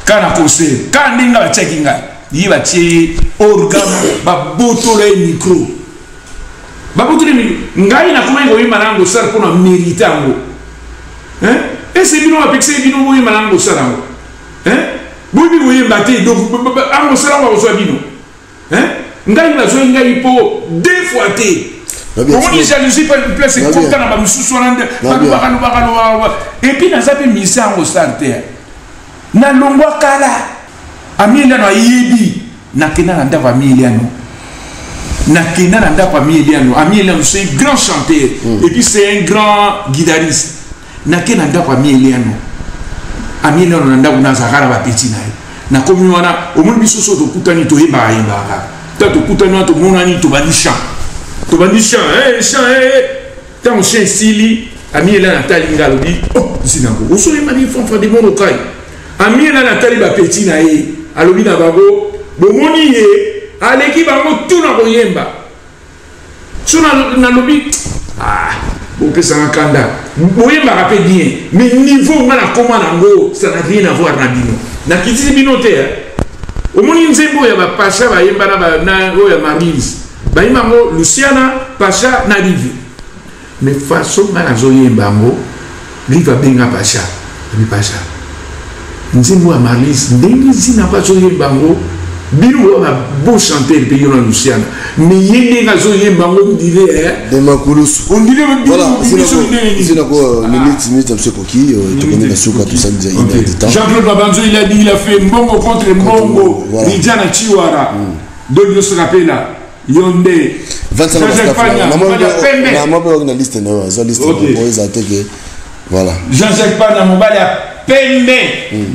Kaka na concert, kaka ndenge nga batiaki ngai, ye batie ye organe, babotola ye micro, babotoli micro. Ngai nakomaki koyemba na yango sala mpona mérite yango. Ese bino bapekisaki bino boyemba na yango sala yango, boyebi koyemba te. Donc yango sala yango akozwa bino. Ngai nazwaki ngai mpo deux fois te. Omoni jalousie place ekota na bamisusu wana nde balobaka lobaka lobaka. Et puis naza mpe musicien yango star te, nalongwa kala. Amieliano ayebi, nakenda na ndako Amieliano, nakenda na ndako Amieliano. Amieliano, c'est un grand chanteur et puis c'est un grand guitariste. Nake na ndako Amieliano, Amieliano na ndako nazalaka na bapeti na ye. Nakomi wana, omoni biso so tokutani toyebaka yebaka kaka. Ntango tokutani wana, tomonani, tobandi chant, tobandi chant, hey, chant, hey. Ntango chant esili, Amiela natali nga, alobi: "Oh, Zinango, osoyemba ni Fanfa de Monokai." Amiela natali bapeti na ye, alobi na bango. Bomoni ye aleki bango tout na koyemba. So nalobi ah bopesanga kanda. Boyembaka pe bien, mais niveau nga nakoma nango ça n'a rien à voir na bino. Nakitisi bino te hein. Omoni nzembo ya ba Pacha bayemba na ba na oyo ya Marise. Bayemba yango Luciana, Pacha na Livi. Mais façon nga nazoyemba yango, Livi abenga Pacha. Abi Pacha, nzembo ya Marlise ndenge Zina mpe azoyemba yango, bino boza ba beau chanteur mpe yo na Luciana, mais ye ndenge azoyemba yango on dirait hein. De Makulusu. On dirait Voilà, biso ndenge nini. Zina ko minute minute ya biso ekoki, tokomi na suka tosali déjà une heure de temps. Jean-Claude Babanzo il a dit il a fait mbongo contre mbongo. Voilà. Rijana Chiwara. Dolio Srapela. Yo nde. Jean-Jacques Panya, mobali ya pembe. Na mwa na liste na yo, aza liste Ok. na yo eza te ke voilà. Jean-Jacques Panya mobali ya pembe.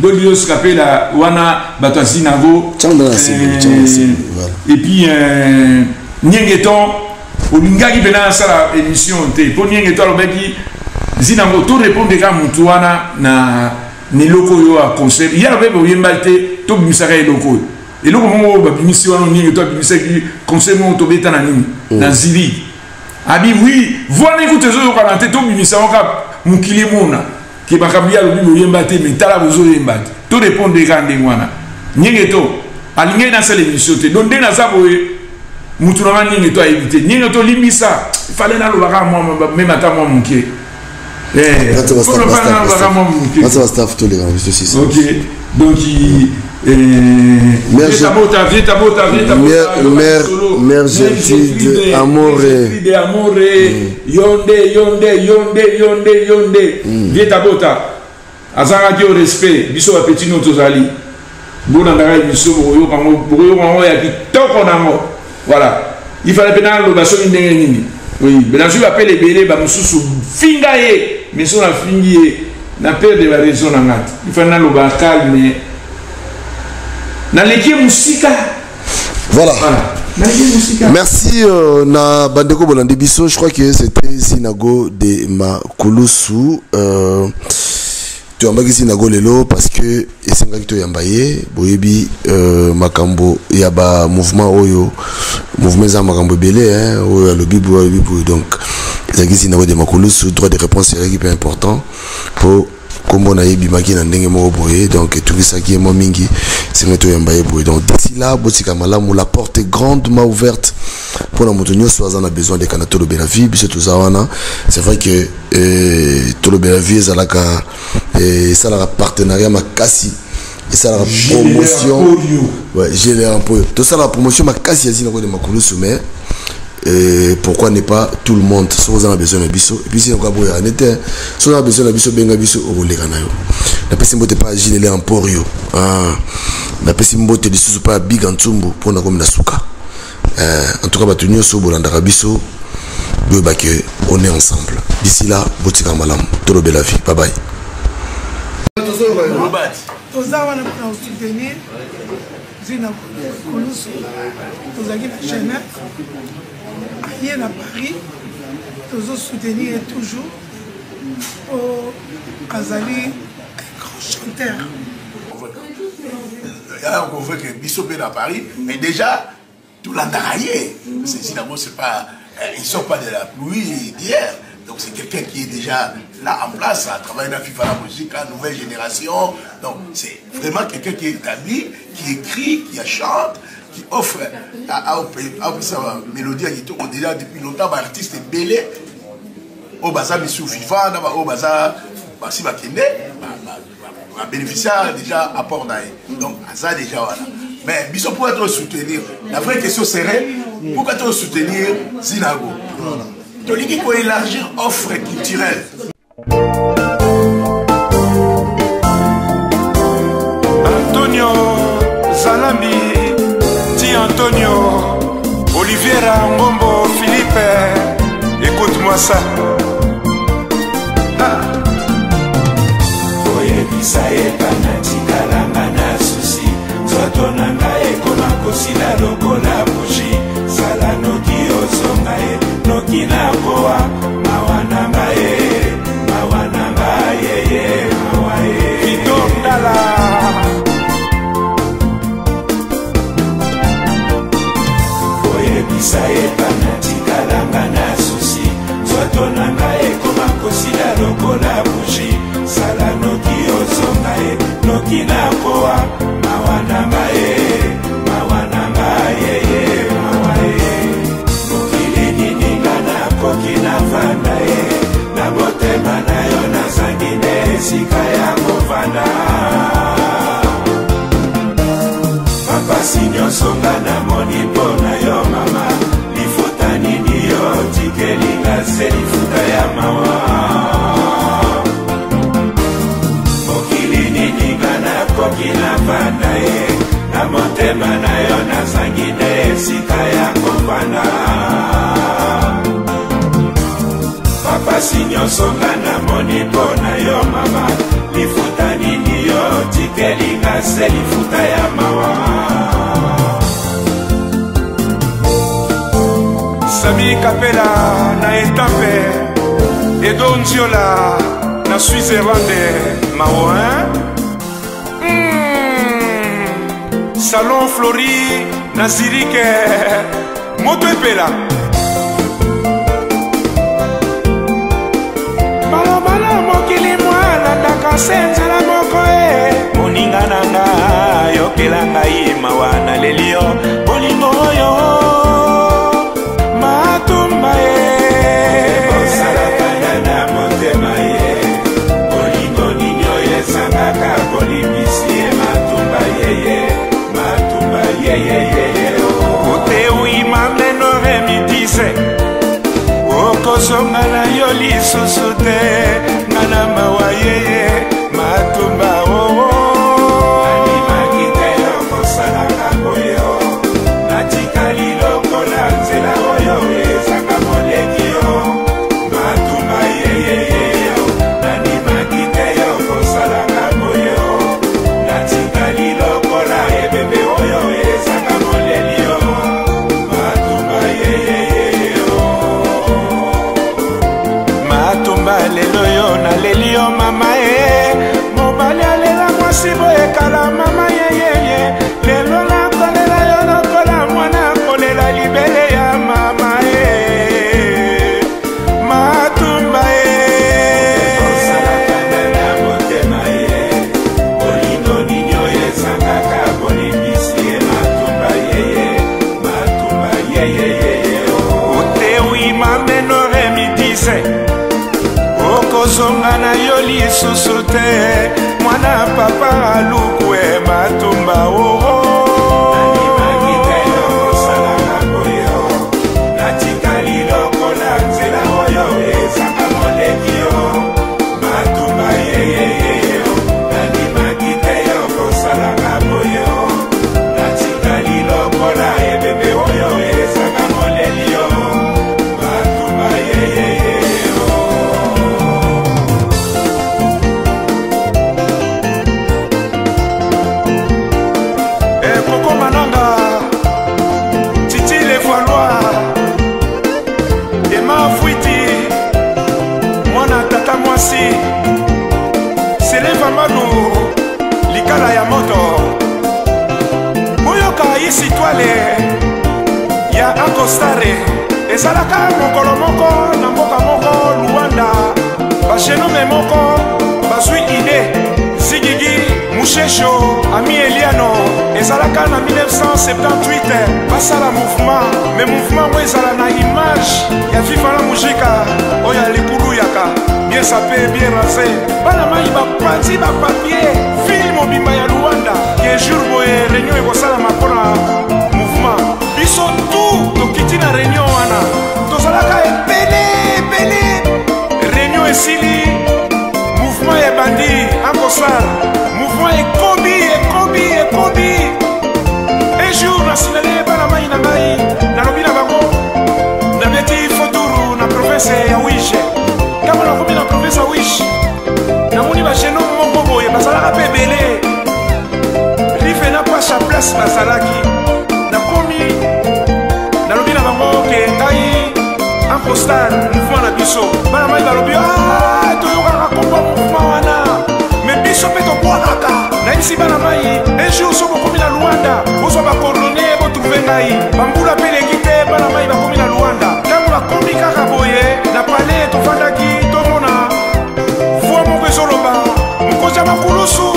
Dolio Srapela wana bato ya Zinago. Voilà. Et puis Niengeton olingaki mpena asala émission te mpo Niengeton alobaki Zinango to répondre kaka motu wana na eloko oyo ya concert ye alobaki boyemba te tobimisaka eloko oyo eloko moko oyo babimisi wana ndenge to abimisaki conseil moko tobeta na nini na zili abi oui voix na ekutu ezoyokana te tobimisa yango kaka mokili emona ke makambo ye alobi boyemba te mais tala bozoyemba te to répondre kaka ndenge wana ndenge to alingaki nasala émission te donc nde naza boye mutu na nga ndenge to ayebi te ndenge to limbisa fallait naloba kaka mwa meme ata mwa moke. Staff toleka na biso sisi. Ok, donc Mère Gertrude Amore. Amore, yonde yonde yonde yonde yonde. Vieta Bota. Azangaki yo respect, biso ba petit no tozali. Bolandaka émission bokoyoka yango, bokoyoka yango ya kitoko nango. Voilà. Il fallait pe naloba soki ndenge nini. Oui, mais nazwi bapele ebele bamosusu finga ye, mais so nafingi ye na perdre ba raison na nga te. Il fallait naloba calme. Naleki ye mosika. Voilà. Voilà. Naleki ye mosika. Merci na bandeko bolandi biso, je crois que c'était Zinago de Makulusu. Toyambaki Zinago lelo parce que esengaki toyamba ye, boyebi makambo ya ba mouvement oyo, mouvement eza makambo ebele hein, oyo alobi boye, alobi boye. Donc ezalaki Zinago de Makulusu, droit de réponse ezalaki mpe important po kombo na ye ebimaki na ndenge moko boye, donc etungisaki ye mwa mingi, esengaki toyamba ye boye. Donc d'ici là botika malamu, la porte est grandement ouverte mpona moto nyonso aza na besoin aleka na Tolobela Vie, biso toza wana. C'est vrai que Tolobela Vie ezalaka esalaka partenariat makasi, esalaka promotion. Ouais, GLR Emporio. Tosalaka promotion makasi ya Zinago de Makulusu, mais pourquoi ne pas tout le monde soki oza na besoin na biso, et puis Zinago aboyaka ne te, soki oza na besoin na biso benga biso okoleka na yo. Napesi mbote pa GLR Emporio. Ah, napesi mbote lisusu pa Big Ntsumbu mpona komi na suka. En tout cas bato nyonso bolandaka biso boyeba ke on est ensemble. D'ici là botika malamu, Tolobela Vie, bye bye. Toza wana mpona kosoutenir Zina Kulusu, tozalaki na Genève, aye na Paris, tozosoutenir ye toujours po azali un grand chanteur. Ya vrai que biso mpe na Paris, mais déjà tolandaka ye. C'est Zinago, c'est pas, il sort pas de la pluie d'hier. Donc c'est quelqu'un qui est déjà là en place, à travailler dans FIFA, la musique, la nouvelle génération. Donc c'est vraiment quelqu'un qui est établi, qui écrit, qui chante, qui offre à sa mélodie à Yito. Déjà depuis longtemps, bah, artiste est belé. Au Baza Missou FIFA, au Baza Bassi Bakende, bah, bénéficiaire déjà à Port d'Aïe. Donc ça déjà voilà. Mais biso pour être soutenir, la vraie question serait pourquoi te soutenir Zinago? Tolingi ko élargir offre culturelle. Antonio Zalambi, Ti Antonio, Oliviera Ngombo, Philippe, écoute-moi ça. Ah. Oyebisa ye bana tikalanga na susi, nzoto na ngai ekoma kosila lokola bougie, sala noki ozonga ye, noki nakowa, mawa na ngai ye, mawa na ngai ye, ye, mawa ye. Victor Ndala. nakowa mawa na ngai mawa na ngai yeye mawa ye mokili nini nga nakoki navanda ye na motema na yo nazangi nde esika ya kovanda bapasi nyonso nga namoni mpo na yo mama lifuta nini yo tikeli nga se lifuta ya mawa mokili nini nga nakoki navanda ye na motema na yo nazangi nde esika ya kovanda bapasi nyonso nga namoni mpo na yo mama lifuta nini yo tikeli nga se lifuta ya mawa sami kapela na etape edo nziola na switzerland mawa hein? Hmm. Salon Flori na Zurich moto epela maloba na mokili mwalandaka se nzela moko e moninga na nga yokela ngai mawa naleli yo bolingo oyo matumba ye osalaka na motema ye bolingo nini oyo ezangaka bolimbisi ye matumba yeye matumba yeyeyeye otewi mameno remitise okozonga na yo lisusu te nga na mawa yeye matumba oo nandimaki te okosalaka boye o natikali lokola nzela oyo ezanga moleki yo matumba yeyeye nandimaki te okosalaka boye o natikali lokola ebembe oyo ezanga moleli yo matumba yeyeye matumba lelo yo naleli yo mama e mobali alela mwasi boye kala mama yeyeye lelo nakolela yo lokola mwana kolela libele ya mama e matumba e osalaka na motema ye bolingo nini oyo ezangaka bolimbisi ye matumba yeye matumba yeyeyeye otewi mameno remitise okozonga na yo lisusu te mwana papa alukwe matumba oo nandimaki te okosalaka boye o natikali lokola nzela oyo ezanga moleki yo matumba yeyeye o nandimaki te okosalaka boye o natikali lokola ebembe oyo ezanga moleli yo matumba yeyeye Koko Mananga, Titi Levoalois, Emma Fuiti, mwana tata mwasi, Seleva Manu, likala ya moto, boyoka isitwale ya Akostare, ezalaka mokolo moko na mboka moko Luanda, bagenome moko bazwi ide zigigi mushesho ami eliano ezalaka na 1978 basala mouvement me mouvement yango ezala na image ya viva la mujika oyo ya likulu yaka bien sape bien rase bana mai bapanzi bapapie ville mobimba ya luanda ke jour boye réunion ekosalama mpona mouvement biso tu tokiti na réunion wana tozalaka ebele ebele réunion esili mouvement ebandi akosala mouvement ekobi ekobi ekobi un jour nasinale bana mai na ngai nalobi na bango nabeti foturu na province ya wige ntango nakomi na province ya wige namoni bagenome moko boye bazalaka mpe ebele rive na pasha place bazalaki nakomi nalobi na bango ke ngai ankostar mouvement na biso bana mai balobi ah, toyokaka kombo mouvement wana me biso mpe tobwakaka nayebisi bana mai un jour so bokomi na luanda bozwa bacoordonne botrouve ngai bambula mpe eleki te bana mai bakomi na luanda ntango bakomi kaka boye na pale tofandaki tomona voi moko ezoloba mokonzi ya makulusu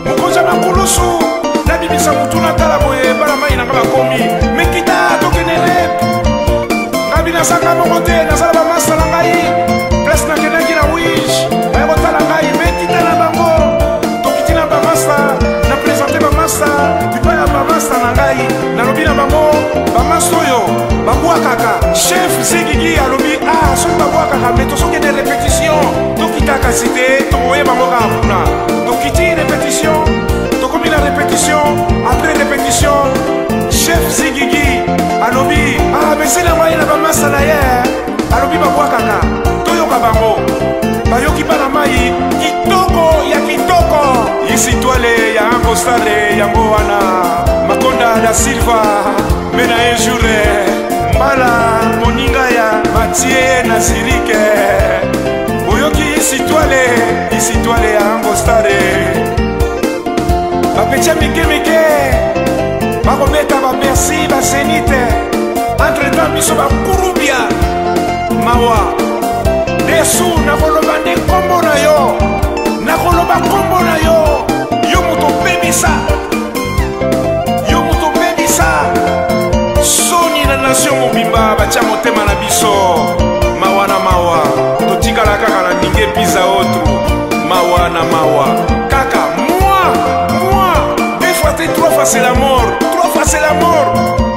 mokonzi ya Makulusu, nabimisa motu natala boye, bana mai na nga bakomi mekita, tokende rep. Ngabi nazanga moko te, nazala bamasta na ngai place nakendaki na wish, baye kotala ngai mekita na bango, tokiti na bamasta, na présente bamasta bipai ya bamasta na ngai, nalobi na bango bamasta oyo babwakaka. Chef Zigigi alobi ah, soki babwakaka me tozokende répétition, tokita kasi te, tokoyeba bango kaka kuna. Tokiti répétition, tokomi na répétition. Après répétition, chef Zigigi alobi ah, mesele ngai na bamasta na ye, alobi babwakaka, toyoka bango. Bayoki bana mai kitoko ya kitoko, isitwale ya angostare yango wana, Makonda da Silva me na un jour mbala moninga ya Matie na Zirike. Boyoki isitwale, isitwale ya angostare, bapetya mike mike bakobeta bapersi bazenite. Entre-temps biso bakurubia mawa desu. Nakoloba nde nkombo na yo, nakoloba nkombo na yo, yo moto obebisa, yo moto obebisa soni na nation mobimba. Batia motema na biso, mawa na mawa, totikala kaka na ninge pisa otro, mawa na mawa kaka. Moi, moi, deux fois te, trois fois c'est la mort, trois fois c'est la mort.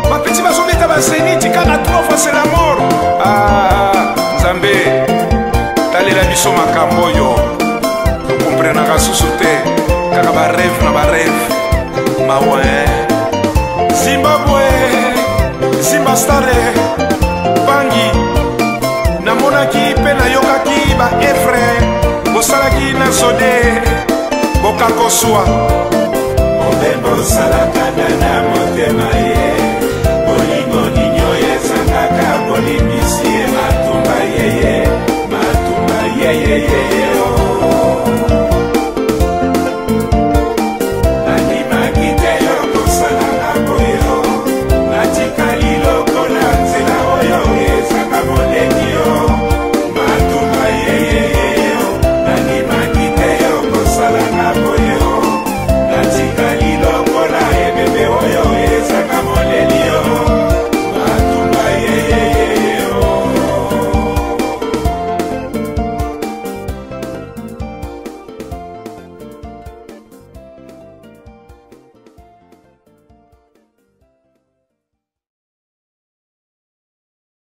Bapeti bazobeta bazeniti kaka, trois fois c'est la mort. Ah, Nzambe, talela biso makambo oyo, tokomprenaka susu te, kaka barêve na barêve, mawa. Zimbabwe, Simba Stare bangi, namonaki mpe nayokaki baefre bosalaki na zode bokakoswa. Obemba osalaka na motema ye, bolingo nini oyo ezangaka bolimbisi ye, matumba yeye, matumba yeyeyeye o.